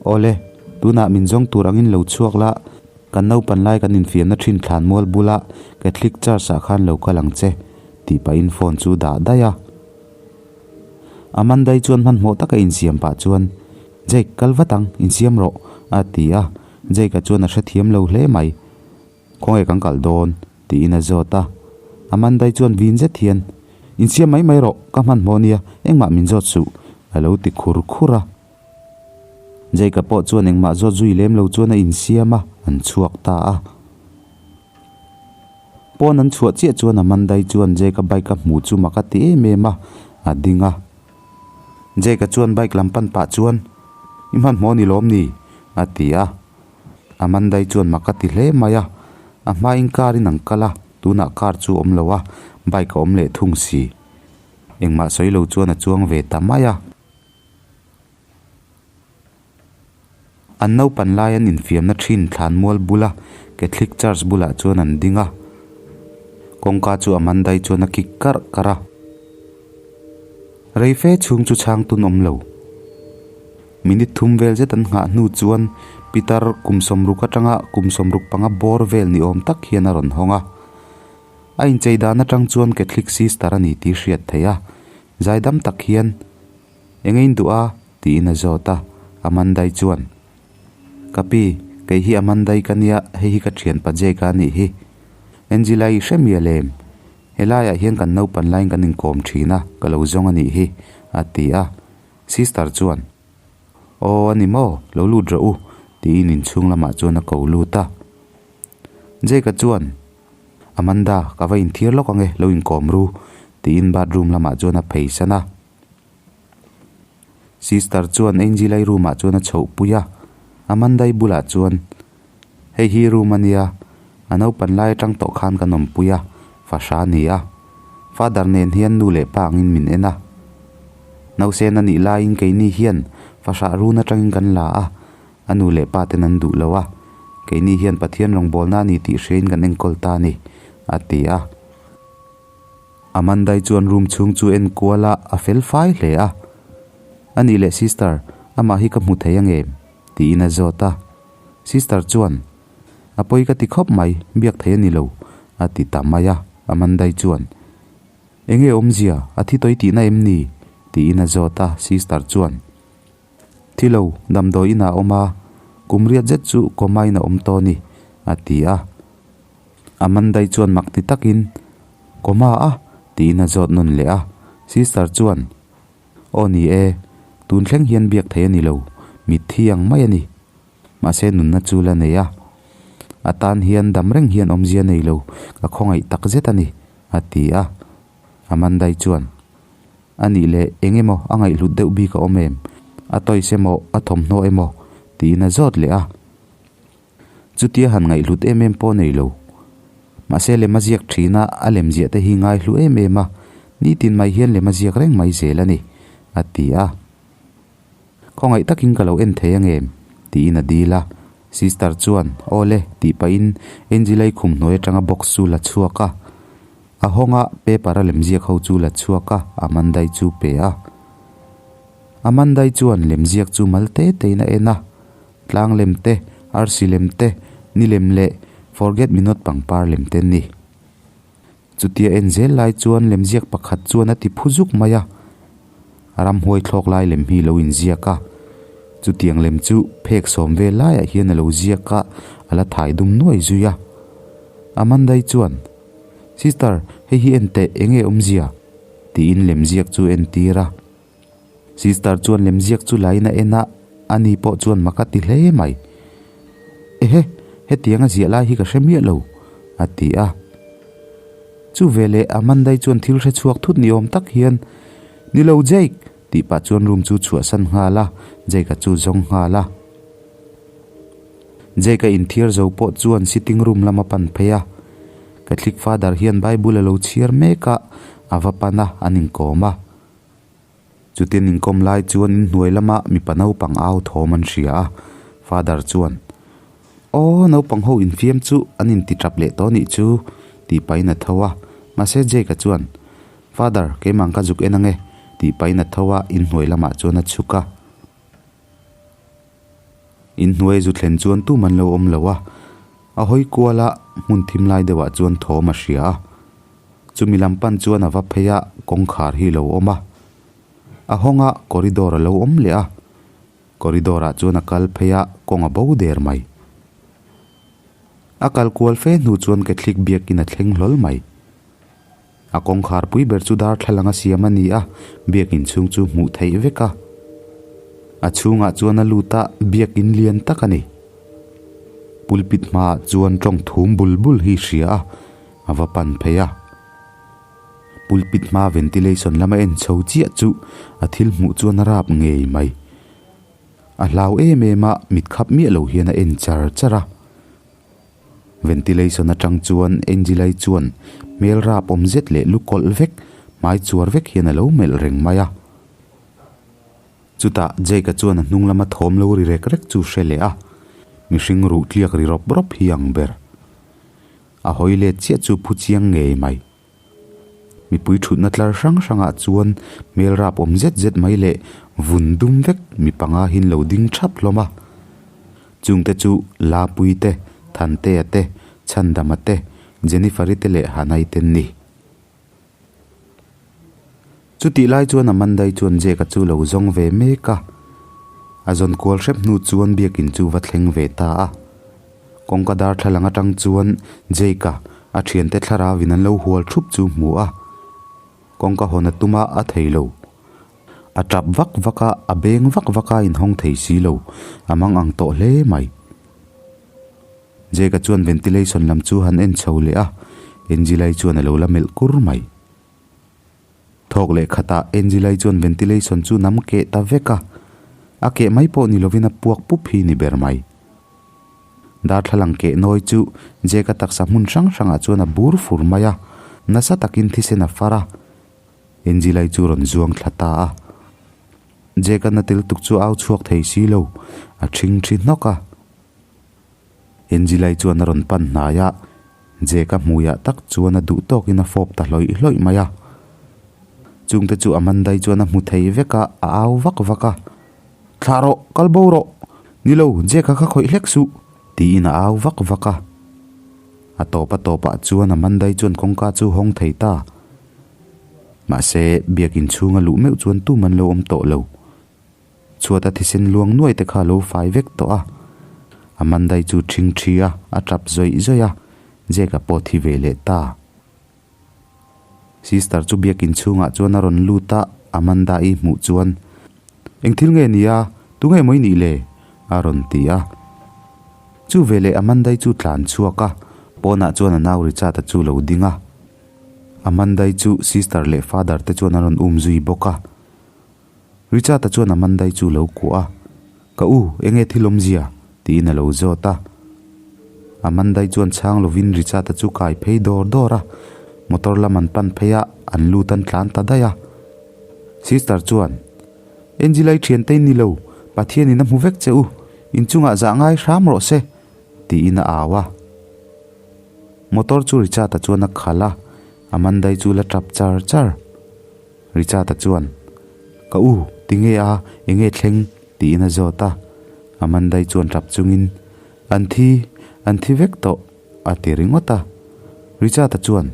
Awle, tunah min zawng tur angin lo chhuak la, kan naupan lai kan infiamna thin thlan mual bula Catholic Church ah khan lo kal ang che, tih pahin phone chu dah daih a. Amandai chuan hmanhmawh taka insiam pah chuan, Jake, kal vat ang, insiam rawh, a ti a. Jake-a chuan a hrethiam lo hle mai. Khawnge kan kal dawn? tiin a zawt a. Amandai chuan vin zet hian, Insiam mai mai rawh, ka hmanhmawh nia, engmah min zawt suh, a lo ti khur khur a. Jacob pawh chuan engmah zawt zui lem lo chuan a insiam a, an chhuak ta a. Pawn an chhuah chiah chuan Amandai chuan Jacob bike a hmuh chu mak a ti em em a, a ding a. Jacob chuan bike lam pan pah chuan, I hmanhmawh ni lawm ni? a ti a. Amandai chuan mak a ti hle mai a, a hmain car in an kal a, tunah car chu a awm lo a, bike a awm leh thung si. Engmah sawi lo chuan a chuang ve ta mai a. An naupan lai an infiamna thin thlanmual bula Catholic Church bulah chuan an ding a, kawngka chu Amandai chuan a kik karh karh a. Rei fe chhung chu chhang tun awm lo. Minute thum vel zet an nghah hnu chuan Pitar kum sawmruk atanga kum sawmruk panga bawr vel ni awm tak hian a rawn hawng a. A inchei dan atang chuan Catholic sister a ni tih hriat theih a, zaidam tak hian, Eng a induh a? tiin a zawt a, Amandai chuan, Ka pi, kei hi Amandai ka nia, hei hi ka thianpa Jake-a a nih hi. Angela-i hre mial em? Helaiah hian kan naupan laiin kan inkawm thin a, ka lo zawng a nih hi, a ti a. Sister chuan, Aw, a ni maw? Lo lut rawh u, tiin inchhung lamah chuan a ko lut a. Jake-a chuan, Amanda, ka va inthiar lawk ange, lo inkawm ru, tiin bathroom lamah chuan a pheisan a. Sister chuan Angela-i room-ah chuan a chhohpui a, Amanda-i bulah chuan, Hei hi room a nia, a naupan lai atang tawh khan kan awmpui a, fahra a ni a. Father nen hian nu leh pa angin min en a. Nausen a nih laiin keini hian fahrah run atangin kan la a, A nu leh pa ten an duh lo a, keini hian Pathian rawngbawlna a ni tih hriain kan enkawl ta a ni, a ti a. Amandai chuan room chhung chu en kual a, a fel fai hle a. A nih leh sister, amah hi ka hmu thei angem? tiin a zawt a. Sister chuan, A pawi ka ti khawp mai, biak thei a ni lo, a ti ta mai a. Amandai chuan, Enge awmzia, a thi tawi tihna em ni? tiin a zawt a, sister chuan, Thi lo, damdawi inah a awm a, kum riat zet chu coma in a awm tawh a ni, a ti a. Amandai chuan mak ti takin, Coma a? tiin a zawt nawn leh a. Sister chuan, Aw ni e, tun thleng hian biak thei a ni lo, mitthi ang mai a ni. Mahse nunna chu la nei a, a tan hian dam reng hian awmzia nei lo, ka khawngaih tak zet a ni, a ti a. Amandai chuan, A nih leh eng emaw a ngaihhlut deuh bik a awm em? A toys emaw, a thawmhnaw emaw? tiin a zawt leh a. Chutia han ngaihhlut em em pawh nei lo. Mahse lem a ziak thin a, a lem ziah te hi ngaihlu em em a, nitin mai hian lem a ziak reng mai zel a ni, a ti a. Khawngaih takin ka lo en thei angem? tiin a dil a. Sister chuan, Aw le, tih pahin Angela-i khum hnuai atanga box chu la chhuak a. A hawng a, paper a lemziak ho chu la chhuak a, Amanda-i chu pe a. Amanda-i chuan lemziak chu mal te tein a en a. Tlang lem te, arsi lem te, ni lem leh forget me not pangpar lem te an ni. Chutia en zel lai chuan lemziak pakhat chuan a ti phu zuk mai a, ramhuai thlawk lai lem hi lo inziak a, chutiang lem chu phek sawm vel laiah hian a lo ziak a, a la thai dum nuai zui a. Amandai chuan, Sister, hei hi en teh, eng nge awmzia? tiin lemziak chu a entir a. Sister chuan lemziak chu lain a en a, ani pawh chuan mak a ti hle mai. Ehe, hetiang a ziah lai hi ka hre miah lo, a ti a. Chu veleh Amandai chuan thil hre chhuak thut ni awm tak hian, Ni lo Jake! tih pah chuan room chu chhuahsan nghal a, Jake-a chu zawng nghal a. Jake-a inthiar zo pawh chuan sitting room lam a pan phei a. Catholic Father hian Bible a lo chhiar mek a, a va pan a, an inkawm a. Chutin inkawm lai chuan inhnuai lama mipa naupang au thawm an hria a, Father chuan, Aw, naupang ho infiam chu an inti tap leh tawh nih chu, tih pahin a tho a. Mahse Jake-a chuan, Father, keimah ka zuk en ange, tih pahin a tho a, inhnuai lamah chuan a chhuk a. Inhnuai zu thlen chuan tum an lo awm lo a, a hawi kual a, hmun thim lai deuhah chuan thawm a hria a. Chumi lam pan chuan a va phei a, kawngkhar hi lo awm a. A hawng a, corridor a lo awm leh a. Corridor ah chuan a kal phei a, kawng a bo der mai. A kal kual fe hnu chuan Catholic biakin a thleng hlawl mai. A kawngkhar pui ber chu darthlalang a siam a ni a, biakin chhung chu hmuh theih vek a. A chhungah chuan a lut a, biakin lian tak a ni. Pulpit hmaah chuan tawng thum bul bul hi hria a, a va pan phei a. Pulpit hma ventilation lama en chho chiah chu a thil hmuh chuan a rap ngei mai. A hlau em em a, mit khap miah lo hian a en char char a. Ventilation atang chuan Angelai chuan hmel rap awm zet leh lu kawlh vek, hmai chuar vek hian a lo melh reng mai a. Chutah Jake-a chuan a hnung lama thawm lo ri rek rek chu hre leh a, mihring ruh tliak ri rawp rawp hi ang ber. A hawi let chiah chu phu chiang ngei mai. Mipui thutna tlar hrang hrangah chuan hmel rap awm zet zet mai leh vun dum vek mi panga hi an lo ding thap hlawm a. Chungte chu Lapui te, Thantea te, Chhandama te, Jennifer-i te leh Hanai te an ni. Chutih lai chuan Amandai chuan Jake-a chu lo zawng ve mek a. A zawn kual hrep hnu chuan biakin chu va thleng ve ta a. Kawngka darthlalang atang chuan Jake-a a thiante thlarauin an lo hual thup chu hmu a. Kawngka hawn a tum a, a thei lo. A tap vak vak a, a beng vak vak a inhawng thei si lo. A mang ang tawh hle mai. Jake-a chuan ventilation lam chu han en chho leh a, Angela-i chuan a lo la melh kur mai. Thawk leh khatah Angela-i chuan ventilation chu nam keh ta vek a, a keh mai pawh ni lovin a puak pup hi ni ber mai. Darthlalang keh nawi chu Jake-a taksa hmun hrang hrangah chuan a bur fur mai a, nasa takin thisen a far a, Angela-i chu rawn zuang thla ta a. Jake-a na tel tuk chu au chhuak thei si lo, A ṭhingṭhi hnawk a. Angela-i chuan a rawn pan hnai a, Jake-a hmuiah tak chuan a duh tawkin a fawp ta hlawih hlawih mai a. Chungte chu Amanda-i chuan a hmu thei vek a, a au vak vak a. Thlah rawh, kal bo rawh! Ni lo, Jake-a kha khawih hlek suh! tiin a au vak vak a. A tawp a tawpah chuan Amanda-i chuan kawngka chu hawng thei ta. Mahse, biakin chhunga luh meuh chuan tum an lo awm tawh lo. Chhuata thisen luang nuai te kha a lo fai vek tawh a. Amandai chu ṭhing ṭhi a, a ṭap zawih zawih a, Jake-a pawh thi ve leh ta. Sister chu biakin chhungah chuan a rawn lut a, Amanda-i hmuh chuan, Eng thil nge ni a? Tunge maw i nih le? a rawn ti a. Chu veleh Amandai chu tlan chhuak a, pawnah chuan a nau Richard-a chu lo ding a. Amandai chu sister leh father te chuan an rawn um zui bawk a. Richard-a chuan Amandai chu lo kuah a, Ka u, enge thil awmzia? tiin a lo zawt a. Amandai chuan chhang lovin Richard-a chu kai phei dawr dawr a, motor lam an pan phei a, an lut an tlan ta daih a. Sister chuan, Angela-i thiante in ni lo, Pathianin a hmu vek che u, inchungah zah ngai hram rawh se, tiin a au a. Motor chu Richard-a chuan a khalh a, Amandai chu la tap char char. Richard-a chuan, Ka u, tinge a, enge thleng? tiin a zawt a. Amandai chuan tap chungin, An thi, an thi vek tawh, a ti ringawt a. Richard-a chuan,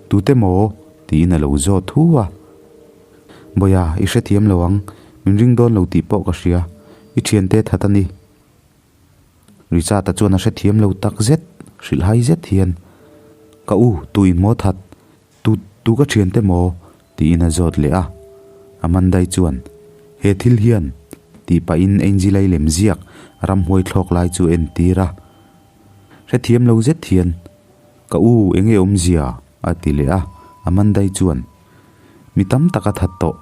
Tute maw? tiin a lo zawt hu a. Bawia, i hrethiam lo ang, min ring dawn lo tih pawh ka hria, i thiante that a ni. Richard-a chuan a hrethiam lo tak zet, hrilhhai zet hian, Ka u, tu in maw that? Tu, tu ka thiante maw? tiin a zawt leh a. Amandai chuan, He thil hian, tih pahin Angela-i lem ziak ramhuai thlawk lai chu a entir a. Hrethiam lo zet hian, Ka u, enge awmzia? a ti leh a. Amandai chuan, Mi tam tak a that tawh.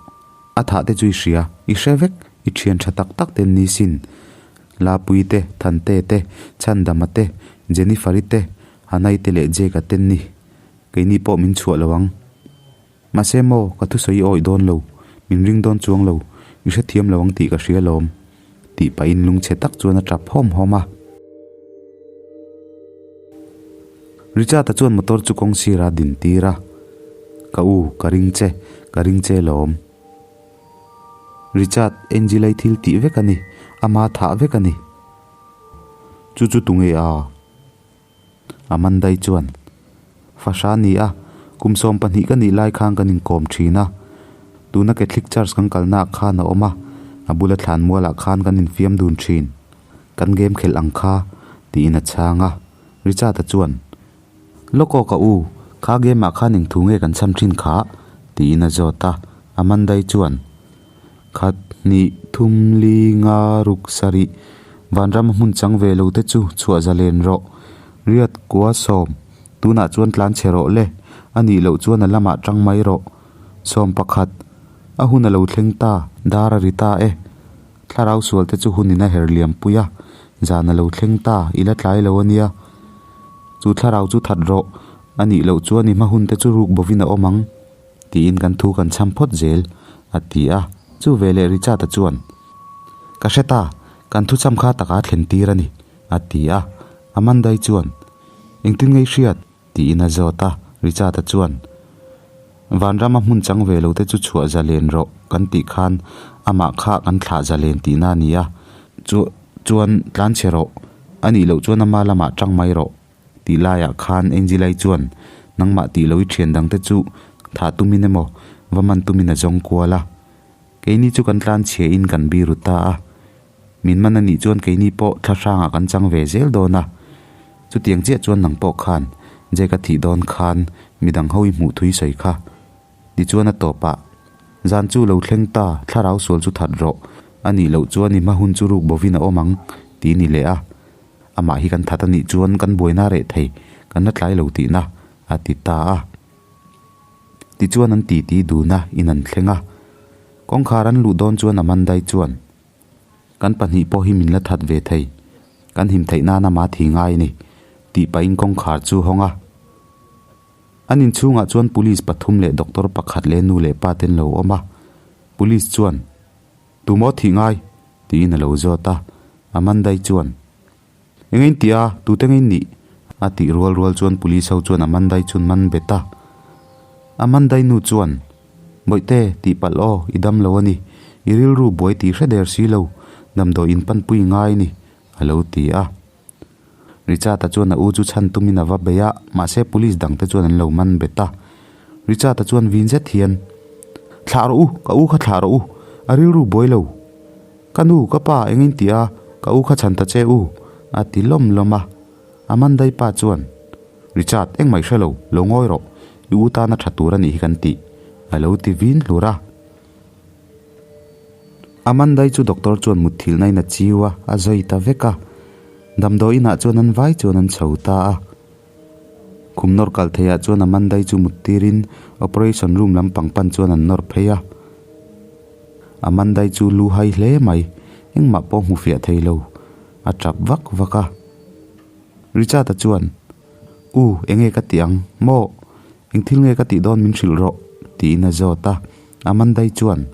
A thah te chu i hria, i hre vek, i thian tha tak tak ten ni sin. Lapui te, Thante te, Chhandama te, Jennifer-i te, Hanai te leh Jake-a ten ni. Keini pawh min chhuah lo ang. Mahse maw, ka thusawi i awih dawn lo, min ring dawn chuang lo, i hrethiam lo ang tih ka hria lawm, tih pahin lungchhe tak chuan a tap hawm hawm a. Richard-a chuan motor chu kawng sirah a din tir a, Ka u, ka ring che, ka ring che lawm. Richard, Angela-i thil tih vek a ni, ama thah vek a ni. Chu chu tunge a? Amandai chuan, Fahra ni a, kum 12 ka nih lai khan kan inkawm thin a. Tuna Catholic Church kan kalnaah khan a awm a, a bula thlan mualah khan kan infiam dun thin. Kan game khelh ang kha, tiin a chhang a. Richard-a chuan, Lawk aw ka u, kha game-ah khan eng thu nge kan chham thin kha? tiin a zawt a. Amandai chuan, Khat, hnih, thum, li, nga, ruk, sarih, vanrama hmun chang ve lo te chu chhuah zalen rawh. Riat, kua, sawm, tunah chuan tlan chhe rawh le, a nih loh chuan a lamah tang mai rawh. 11, a hun a lo thleng ta, dar a ri ta e. Thlarau sual te chu hunin a her liam pui a, zan a lo thleng ta, i la tlai lo a nia. Chu thlarau chu that rawh, a nih loh chuan i hma hun te chu ruk bovin a awm ang. Tiin kan thu kan chham phawt zel, a ti a. Chu veleh Richard-a chuan, Ka hre ta, kan thuchham kha taka thlen tir a ni, a ti a. Amandai chuan, Engtin nge i hriat? tiin a zawt a. Richard-a chuan, Vanrama hmun chang ve lo te chu chhuah zalen rawh kan tih khan amah kha kan thlah zalen tihna a ni a. Chu chuan tlanchhe rawh, a nih loh chuan ama lamah tang mai rawh. Tih laiah khan Angela-i chuan nangmah tih loh i thian dangte chu thah tumin emaw va man tumin a zawng kual a. Keini chu kan tlan chhiahin kan biru ta a. Min man a nih chuan keini pawh thla hrangah kan chang ve zel dawn a. Chutiang chiah chuan nang pawh khan Jake-a thih dawn khan midang ho i hmuh thui sawi kha. Tichuan a tawpah, Zan chu lo thleng ta, thlarau sual chu that rawh. A nih loh chuan i hma hun chu ruk bovin a awm ang, ti ni leh a. Amah hi kan that a nih chuan kan buaina reh thei, kan la tlai lo tihna, a ti ta a. Tichuan an titi dun a, in an thleng a. Kawngkhar an luh dawn chuan Amandai chuan, Kan pahnih pawh hi min la that ve thei, kan him theih nan ama thi ngai a ni, tih pahin kawngkhar chu hawng a. An inchhungah chuan police pathum leh doctor pakhat leh nu leh pa ten lo awm a. Police chuan, Tumaw thih ngai? tiin a lo zawt a. Amandai chuan, Eng in tih a, tute nge in nih? a tih rual rual chuan police ho chuan Amandai chu an man bet a. Amandai nu chuan, Bawihte, tih palh aw, i dam lo a ni. I rilru buai tih hre der si lo, damdawi in panpui ngai a ni, a lo ti a. Richard-a chuan a u chu chhan tumin a va bei a, mahse police dangte chuan an lo man bet a. Richard-a chuan vin zet hian, Thlah rawh u, ka u kha thlah rawh u, a rilru buai lo. Ka nu, ka pa, eng in ti a, ka u kha chhan ta che u, a ti lawm lawm a. Amandai pa chuan, Richard, engmah i hre lo, lo ngawi rawh, i u tana tha tur a nih hi kan tih, a lo ti vin hlur a. Amandai chu doctor chuan mutthilhna in a chiu a, a zawi ta vek a. Damdawi inah chuan an vai chuan an chho ta a. Khum nawr kal theiah chuan Amandai chu mut tirin operation room lampang pan chuan an nawr phei a. Amandai chu lu hai hle mai, engmah pawh hmu fiah thei lo, a tap vak vak a. Richard-a chuan, U, enge ka tih ang? Maw? Eng thil nge ka tih dawn min hrilh rawh? tiin a zawt a. Amandai chuan,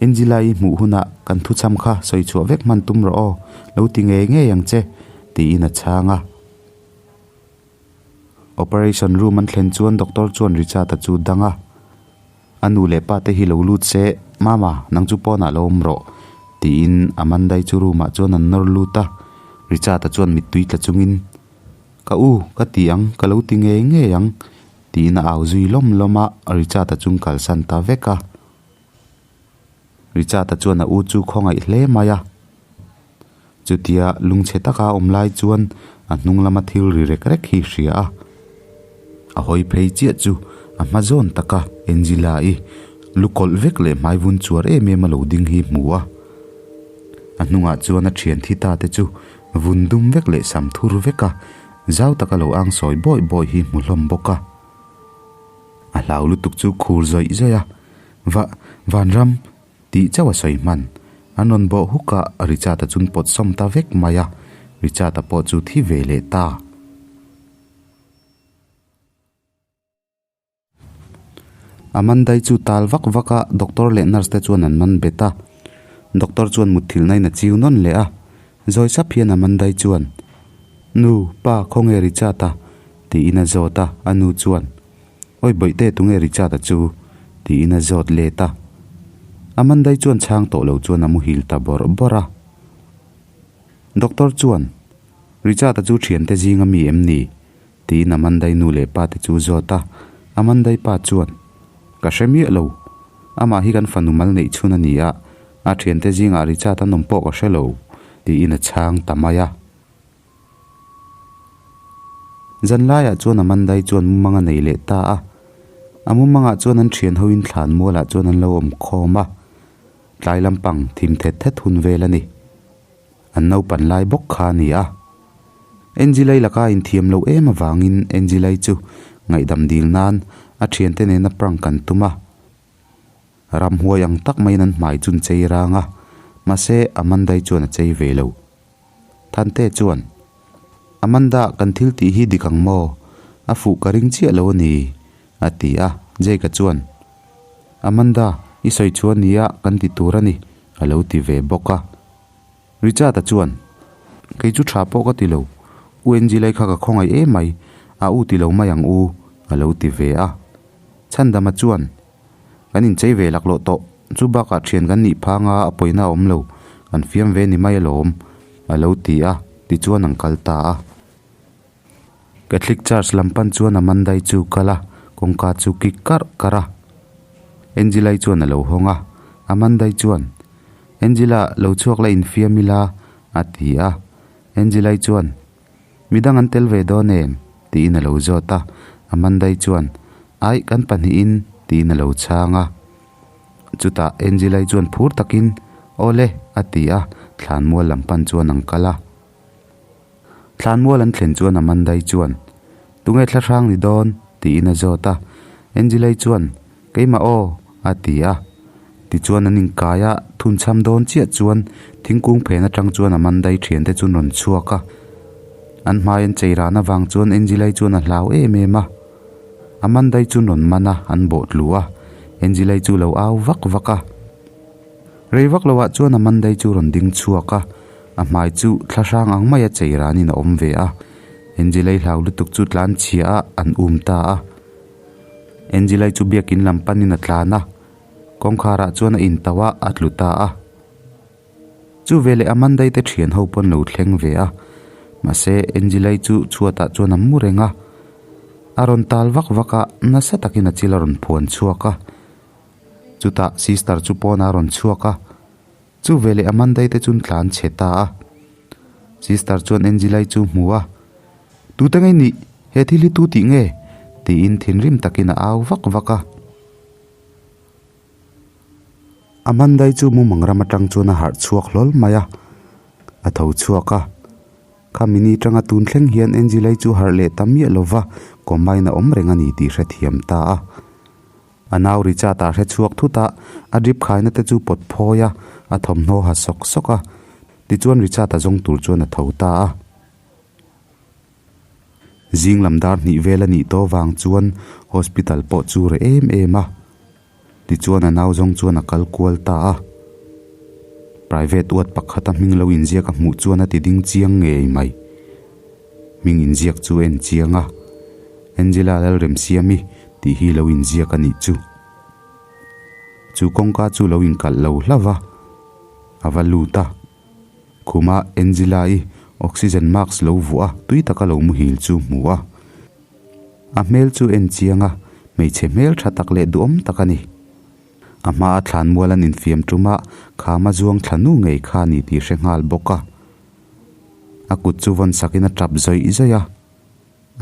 Angela-i hmuh hunah kan thuchham kha sawi chhuah vek hman tum rawh aw, lo ti ngei ngei ang che, tiin a chhang a. Operation room an thlen chuan doctor chuan Richard-a chu dang a. A nu leh pa te hi lo lut se, Mama, nang chu pawnah lo awm rawh, tiin Amandai chu room ah chuan an nawr lut a. Richard-a chuan mittui tla chungin, Ka u, ka ti ang, ka lo ti ngei ngei ang, tiin a au zui lawm lawm a, Richard-a chu kalsan ta vek a. Richard-a chuan a u chu khawngaih hle mai a. Chutia lungchhe taka a awm lai chuan a hnung lama thil ri rek rek hi hria a. A hawi phei chiah chu a hma zawn taka Angela-i lu kawlh vek leh hmai vun chuar em em a lo ding hi hmu a. A hnungah chuan a thian thi ta te chu vun dum vek leh sam thur vek a, zau taka lo ang sawi bawi bawi hi hmu hlawm bawk a. A hlau lutuk chu khur zawih zawih a, Va, Vanram, tih chauh a sawi hman. An rawn bawh huk a, Richard-a chun pawt sawm ta vek mai a, Richard-a pawh chu thi ve leh ta. Amandai chu tal vak vak a, doctor leh nurse te chuan an man bet a. Doctor chuan mutthilhna in a chiu nawn leh a. Zawi sap hian Amandai chuan, Nu, pa, khawnge Richard-a? tiin a zawt a, a nu chuan, Awi bawihte tunge Richard-a chu? tiin a zawt let a. Amandai chuan chhang tawh lo chuan a muhil ta bawrh bawrh a. Doctor chuan, Richard-a chu thiante zinga mi em ni? Tiin Amandai nu leh pa te chu zawt a, Amandai pa chuan, Ka hre miah lo. Amah hi kan fanu mal neih chhun a ni a, a thiante zingah Richard an awm pawh ka hre lo, tiin a chhang ta mai a. Zanlaiah chuan Amandai chuan mumang a nei leh ta a, a mumangah chuan an thian hoin thlan mualah chuan an lo awm khawm a, tlai lampang thim thet thet hun vel a ni. An naupan lai bawk kha a ni a. Angela-i laka inthiam loh em avangin Angela-i chu ngaihdam dil nan a thiante nena prank an tum a. Ramhuai ang tak maiin an hmai chu an chei rang a, mahse Amanda-i chuan a chei ve lo. Thante chuan, Amanda, kan thil tih hi dik ang maw? A fuh ka ring chiah lo a ni, a ti a. Jake-a chuan, Amanda, i sawi chhuah nia kan ti tur a ni, a lo ti ve bawk a. Richard-a chuan, Kei chu tha pawh ka ti lo, U Angela-i kha ka khawngaih em mai, a u ti lo mai ang u, a lo ti ve a. Chhandama chuan, Kan inchei ve laklawh tawh, chu bakah thian kan nih phang a, a pawina a awm lo, kan fiam ve ni mai alawm, a lo ti a, tichuan an kal ta a. Catholic Church lam pan chuan Amandai chu kal a, kawngka chu kik karh karh a. Angela-i chuan a lo hawng a, Amandai chuan, Angela, lo chhuak la infiam ila, a ti a. Angela-i chuan, Midang an tel ve dawn em? tiin a lo zawt a. Amandai chuan, Aih, kan pahnihin, tiin a lo chhang a. Chutah Angela-i chuan phur takin, Awle, a ti a, thlanmual lam pan chuan an kal a. Thlanmual an thlen chuan Amandai chuan, Tunge thla hrang ni dawn? tiin a zawt a. Angela-i chuan, Keimah aw, a ti a. Tichuan an inkai a, thunchham dawn chiah chuan thingkung phen atang chuan Amandai thiante chu an rawn chhuak a. An hmai an chei ran avang chuan Angela-i chuan a hlau em em a. Amandai chu an rawn man a, an bawh tlu a. Angela-i chu lo au vak vak a. Rei vak loah chuan Amandai chu rawn ding chhuak a. A hmai chu thlahrang ang maia chei ranin a awm ve a. Angela-i hlau lutuk chu tlan chhia a, an um ta a. Angela-i chu biakin lam panin a tlan a, kawngkharah chuan a intauh a, a tlu ta a. Chu veleh Amanda-i te thian ho pawn lo thleng ve a, mahse Angela-i chu chhuatah chuan a mu reng a. A rawn tal vak vak a, nasa takin a chil a rawn phuan chhuak a. Chutah sister chu pawnah a rawn chhuak a. Chu veleh Amanda-i te chuan tlan chhe ta a. Sister chuan Angela-i chu hmu a, Tute ngei nih? He thil hi tu tih nge? tiin thinrim takin a au vak vak a. Amanda-i chu mumang ram atang chuan a harh chhuak hlawl mai a, a tho chhuak a. Khami ni tanga tun thleng hian Angela-i chu harh leh ta miah lova coma-in a awm reng a ni tih hrethiam ta a. A nau Richard a hre chhuak thut a, a drip khaina te chu pawt phawi a, a thawmhnaw ha sawk sawk a. Tichuan Richard a zawng tur chuan a tho ta a. Zing lam dar hnih vel a nih tawh vang chuan hospital pawh chu reh em em a. Tichuan a nau zawng chuan a kal kual ta a. Private ward pakhata hming lo inziak a hmuh chuan a ti ding chiang ngei mai. Hming inziak chu en chiang a, Angela Lalremsiami tih hi lo inziak a nih chu. Chu kawngka chu lo inkalh lo hlauh a, a va lut a. Khuma Angela-i oxygen mask lo vuah a, tui taka lo muhil chu hmu a. A hmel chu en chiang a, hmeichhe hmel tha tak leh duhawm tak a ni. A hmaa thlan mual an infiam tum a, khama zuang thla nu ngei kha a ni tih hre nghal bawk a. A kut chu vawn sakin a tap zawih zawih a,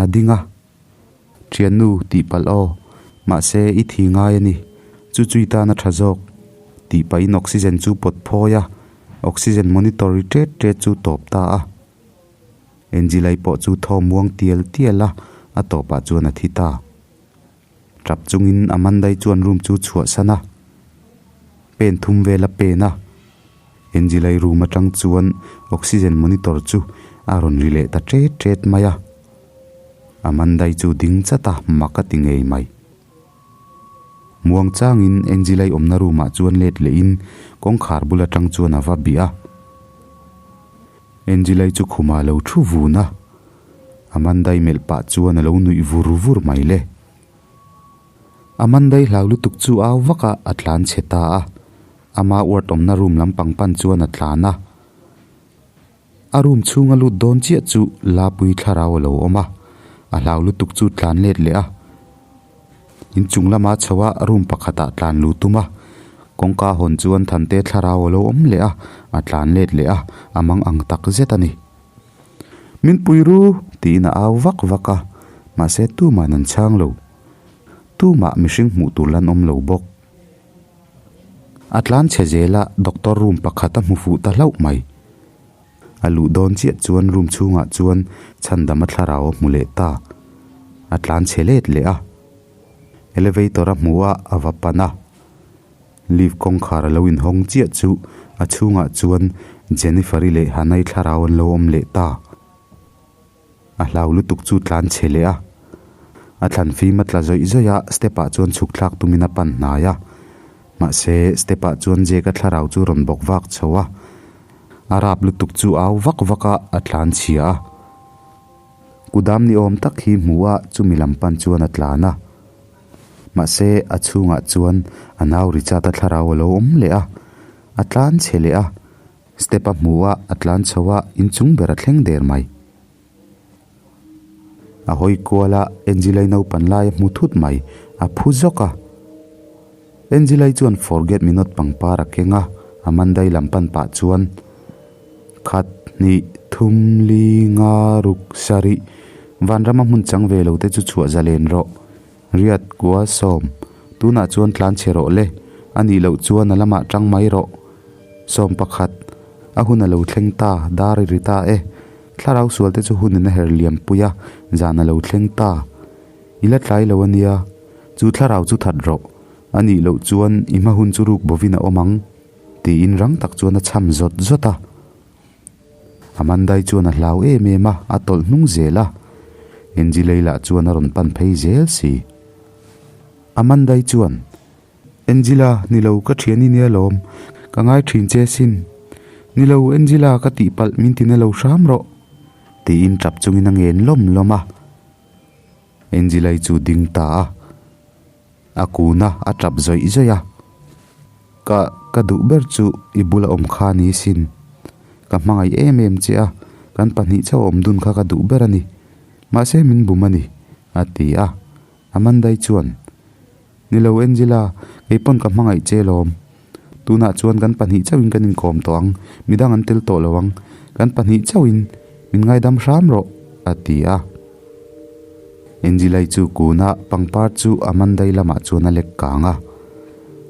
a ding a. Thiannu tih palh aw, mahse i thi ngai a ni, chu chu i tan a tha zawk tih pahin oxygen chu pawt phawi a, oxygen monitor ri tet tet chu tawp ta a. Angela-i pawh chu thaw muang tial tial a, a tawpah chuan a thi ta. Tap chungin Amanda-i chuan room chu chhuahsan a, pen thum vel a pen a. Angela-i room atang chuan oxygen monitor chu a rawn ri leh ta tet tet mai a. Amanda-i chu ding chat a, mak a ti ngei mai. Muang changin Angela-i awmna room ah chuan let lehin kawngkhar bul atang chuan a va bih a. Angela-i chu khumah a lo thu vun a. Amanda-i melh pah chuan a lo nuih vur vur mai le. Amanda-i hlau lutuk chu au vak a, a tlan chhe ta a. Ama ward awmna room lampang pan chuan a tlan a. A room chhung a lut dawn chiah chu Lapui thlarau a lo awm a, a hlau lutuk chu tlan let leh a. Inchung lama chho a room pakhatah tlan lut tum a, kawngka hawn chuan Thante thlarau a lo awm leh a, a tlan let leh a, a mang ang tak zet a ni. Min pui ru! tiin a au vak vak a, mahse tuma'n an chhang lo. Tumah mihring hmuh tur lan awm lo bawk. A tlan chhe zel a, doctor room pakhat a hmu fuh ta hlauh mai. A luh dawn chiah chuan room chhungah chuan chhandam a thlarau a hmu leh ta. A tlan chhe let leh a. Elevator a hmu a, a va pan a. Lift kawngkhar a lo inhawng chiah chu a chhungah chuan Jennifer-i leh Hannah-i thlarau an lo awm leh ta. A hlau lutuk chu tlan chhe leh a. A thlan fim a tla zawih zawih a, step-ah chuan chhuk thlak tumin a pan hnai a. Mahse, step-ah chuan Jake-a thlarau chu rawn bawk vak chho a. A rap lutuk chu au vak vak a, a tlan chhia a. Kudam ni awm tak hi hmu a, chumi lam pan chuan a tlan a. Mahse, a chhungah chuan a nau Richard-a thlarau a lo awm leh a, a tlan chhe leh a, step a hmu a, a tlan chho a, inchung ber a thleng der mai. A hawi kual a, Angela-i naupan lai a hmu thut mai, a phu zawk a. Angela-i chuan forget me not pangpar a keng a, Amanda-i lam pan pah chuan, Khat, hnih, thum, li, nga, ruk, sarih, vanrama hmun chang ve lo te chu chhuah zalen rawh. Riat, kua, sawm, tunah chuan tlan chhe rawh le, a nih loh chuan a lamah tang mai rawh. Sawm pakhat, a hun a lo thleng ta, dar i ri ta e. Thlarau sual te chu hunin a her liam pui a, zan a lo thleng ta. I la tlai lo a nia, chu thlarau chu that rawh, a nih loh chuan i hma hun chu ruk bovin a awm ang, tiin rang tak chuan a chham zawt zawt a. Amandai chuan a hlau em em a, a tawlh hnung zel a. Angie lah chuan a rawn pan phei zel si. Amandai chuan, Angela, ni lo ka thian i nia lawm, ka ngai thin che sin. Nilo Angela ka tihpalh min ti na lo hram rawh tiin tap chungin a ngen lawm lawm a. Angela-i chu ding ta a, a kun a, a tap zawih zawih a. Ka ka duh ber chu i bula awm kha ni sin. Ka hmangaih em em che a, kan pahnih chauh awm dun kha ka duh ber a ni. Mahse min bum a ni, a ti a. Amanda-i chuan, Ni lo Angela, kei pawn ka hmangaih che lawm. Tunah chuan kan pahnih chauhin kan inkawm tawh ang, midang an tel tawh lo ang. Kan pahnih chauhin min ngaidam hram rawh, a ti a. Angela-i chu kuna pangpar chu Amanda-i lamah chuan a lek kang a.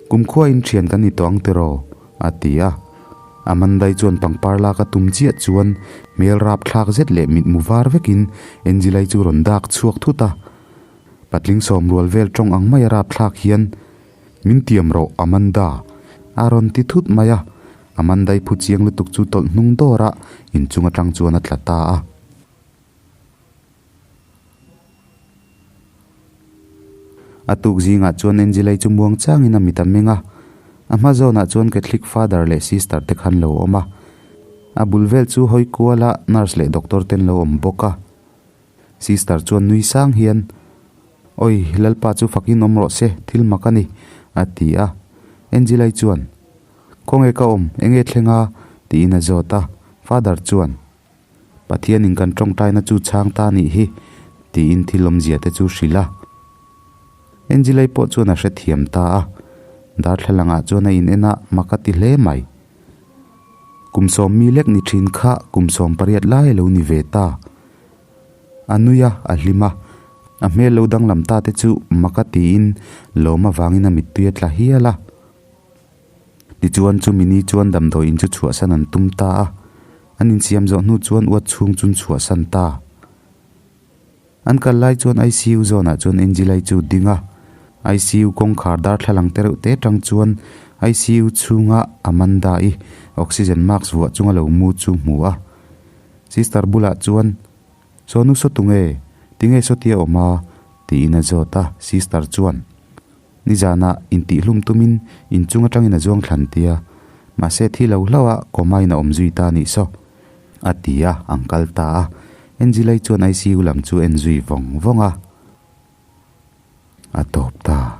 Kumkhua in thian kan ni tawh ang tiraw? a ti a. Amanda-i chuan pangpar lak a tum chiah chuan hmel rapthlak zet leh mitmu var vekin Angela-i chu rawn dak chhuak thut a. Patling sawm rual vel tawng ang mai a rapthlak hian, Min tiam rawh, Amanda! a rawn ti thut mai a. Amanda-i phu chiang lutuk chu tawlh hnung dawr a, inchung atang chuan a tla ta a. A tuk zingah chuan Angela-i chu muang changin a mit a meng a. A hma zawnah chuan Catholic Father leh Sister te khan lo awm a. A bul vel chu hawi kuala nurse leh doctor ten lo awm bawk a. Sister chuan nui sang hian, Awi, Lalpa chu fakin awm rawh se, thil mak a ni, a ti a. Angela-i chuan, Khawnge ka awm, enge thleng a? tiin a zawt a. Father chuan, Pathianin kan tawngtaina chu chhang ta nih hi, tiin thil awmzia te chu hrilh a. Angela-i pawh chuan a hrethiam ta a. Darthlalangah chuan a in en a, mak a ti hle mai. Kum sawm mi lek ni thin kha kum sawm pariat lai a lo ni ve ta. A nui a, a hlim a. A hmel lo danglam ta te chu mak a tiin lawm avangin a mittui a tla hial a. Tichuan chumi ni chuan damdawi in chu chhuahsan an tum ta a. An insiam zawh hnu chuan uat chhung chun chhuahsan ta. An kal lai chuan ICU zawnah chuan Angela-i chu ding a, ICU kawngkhar darthlalang te reuh te tang chuan ICU chhunga Amanda-i oxygen mask vuah chunga lo mu chu hmu a. Sister bulah chuan, Sawnu saw tunge? Tinge sawtia awm a? tiin a zawt a, Sister chuan, Nizanah intihhlum tumin inchung atangin a zuang thlan tia, mahse thi lo hlauh a coma-in a awm zui ta anih saw. A ti a, an kal ta a. Angela-i chuan ICU lam chu en zui vawng vawng a. A tawp ta.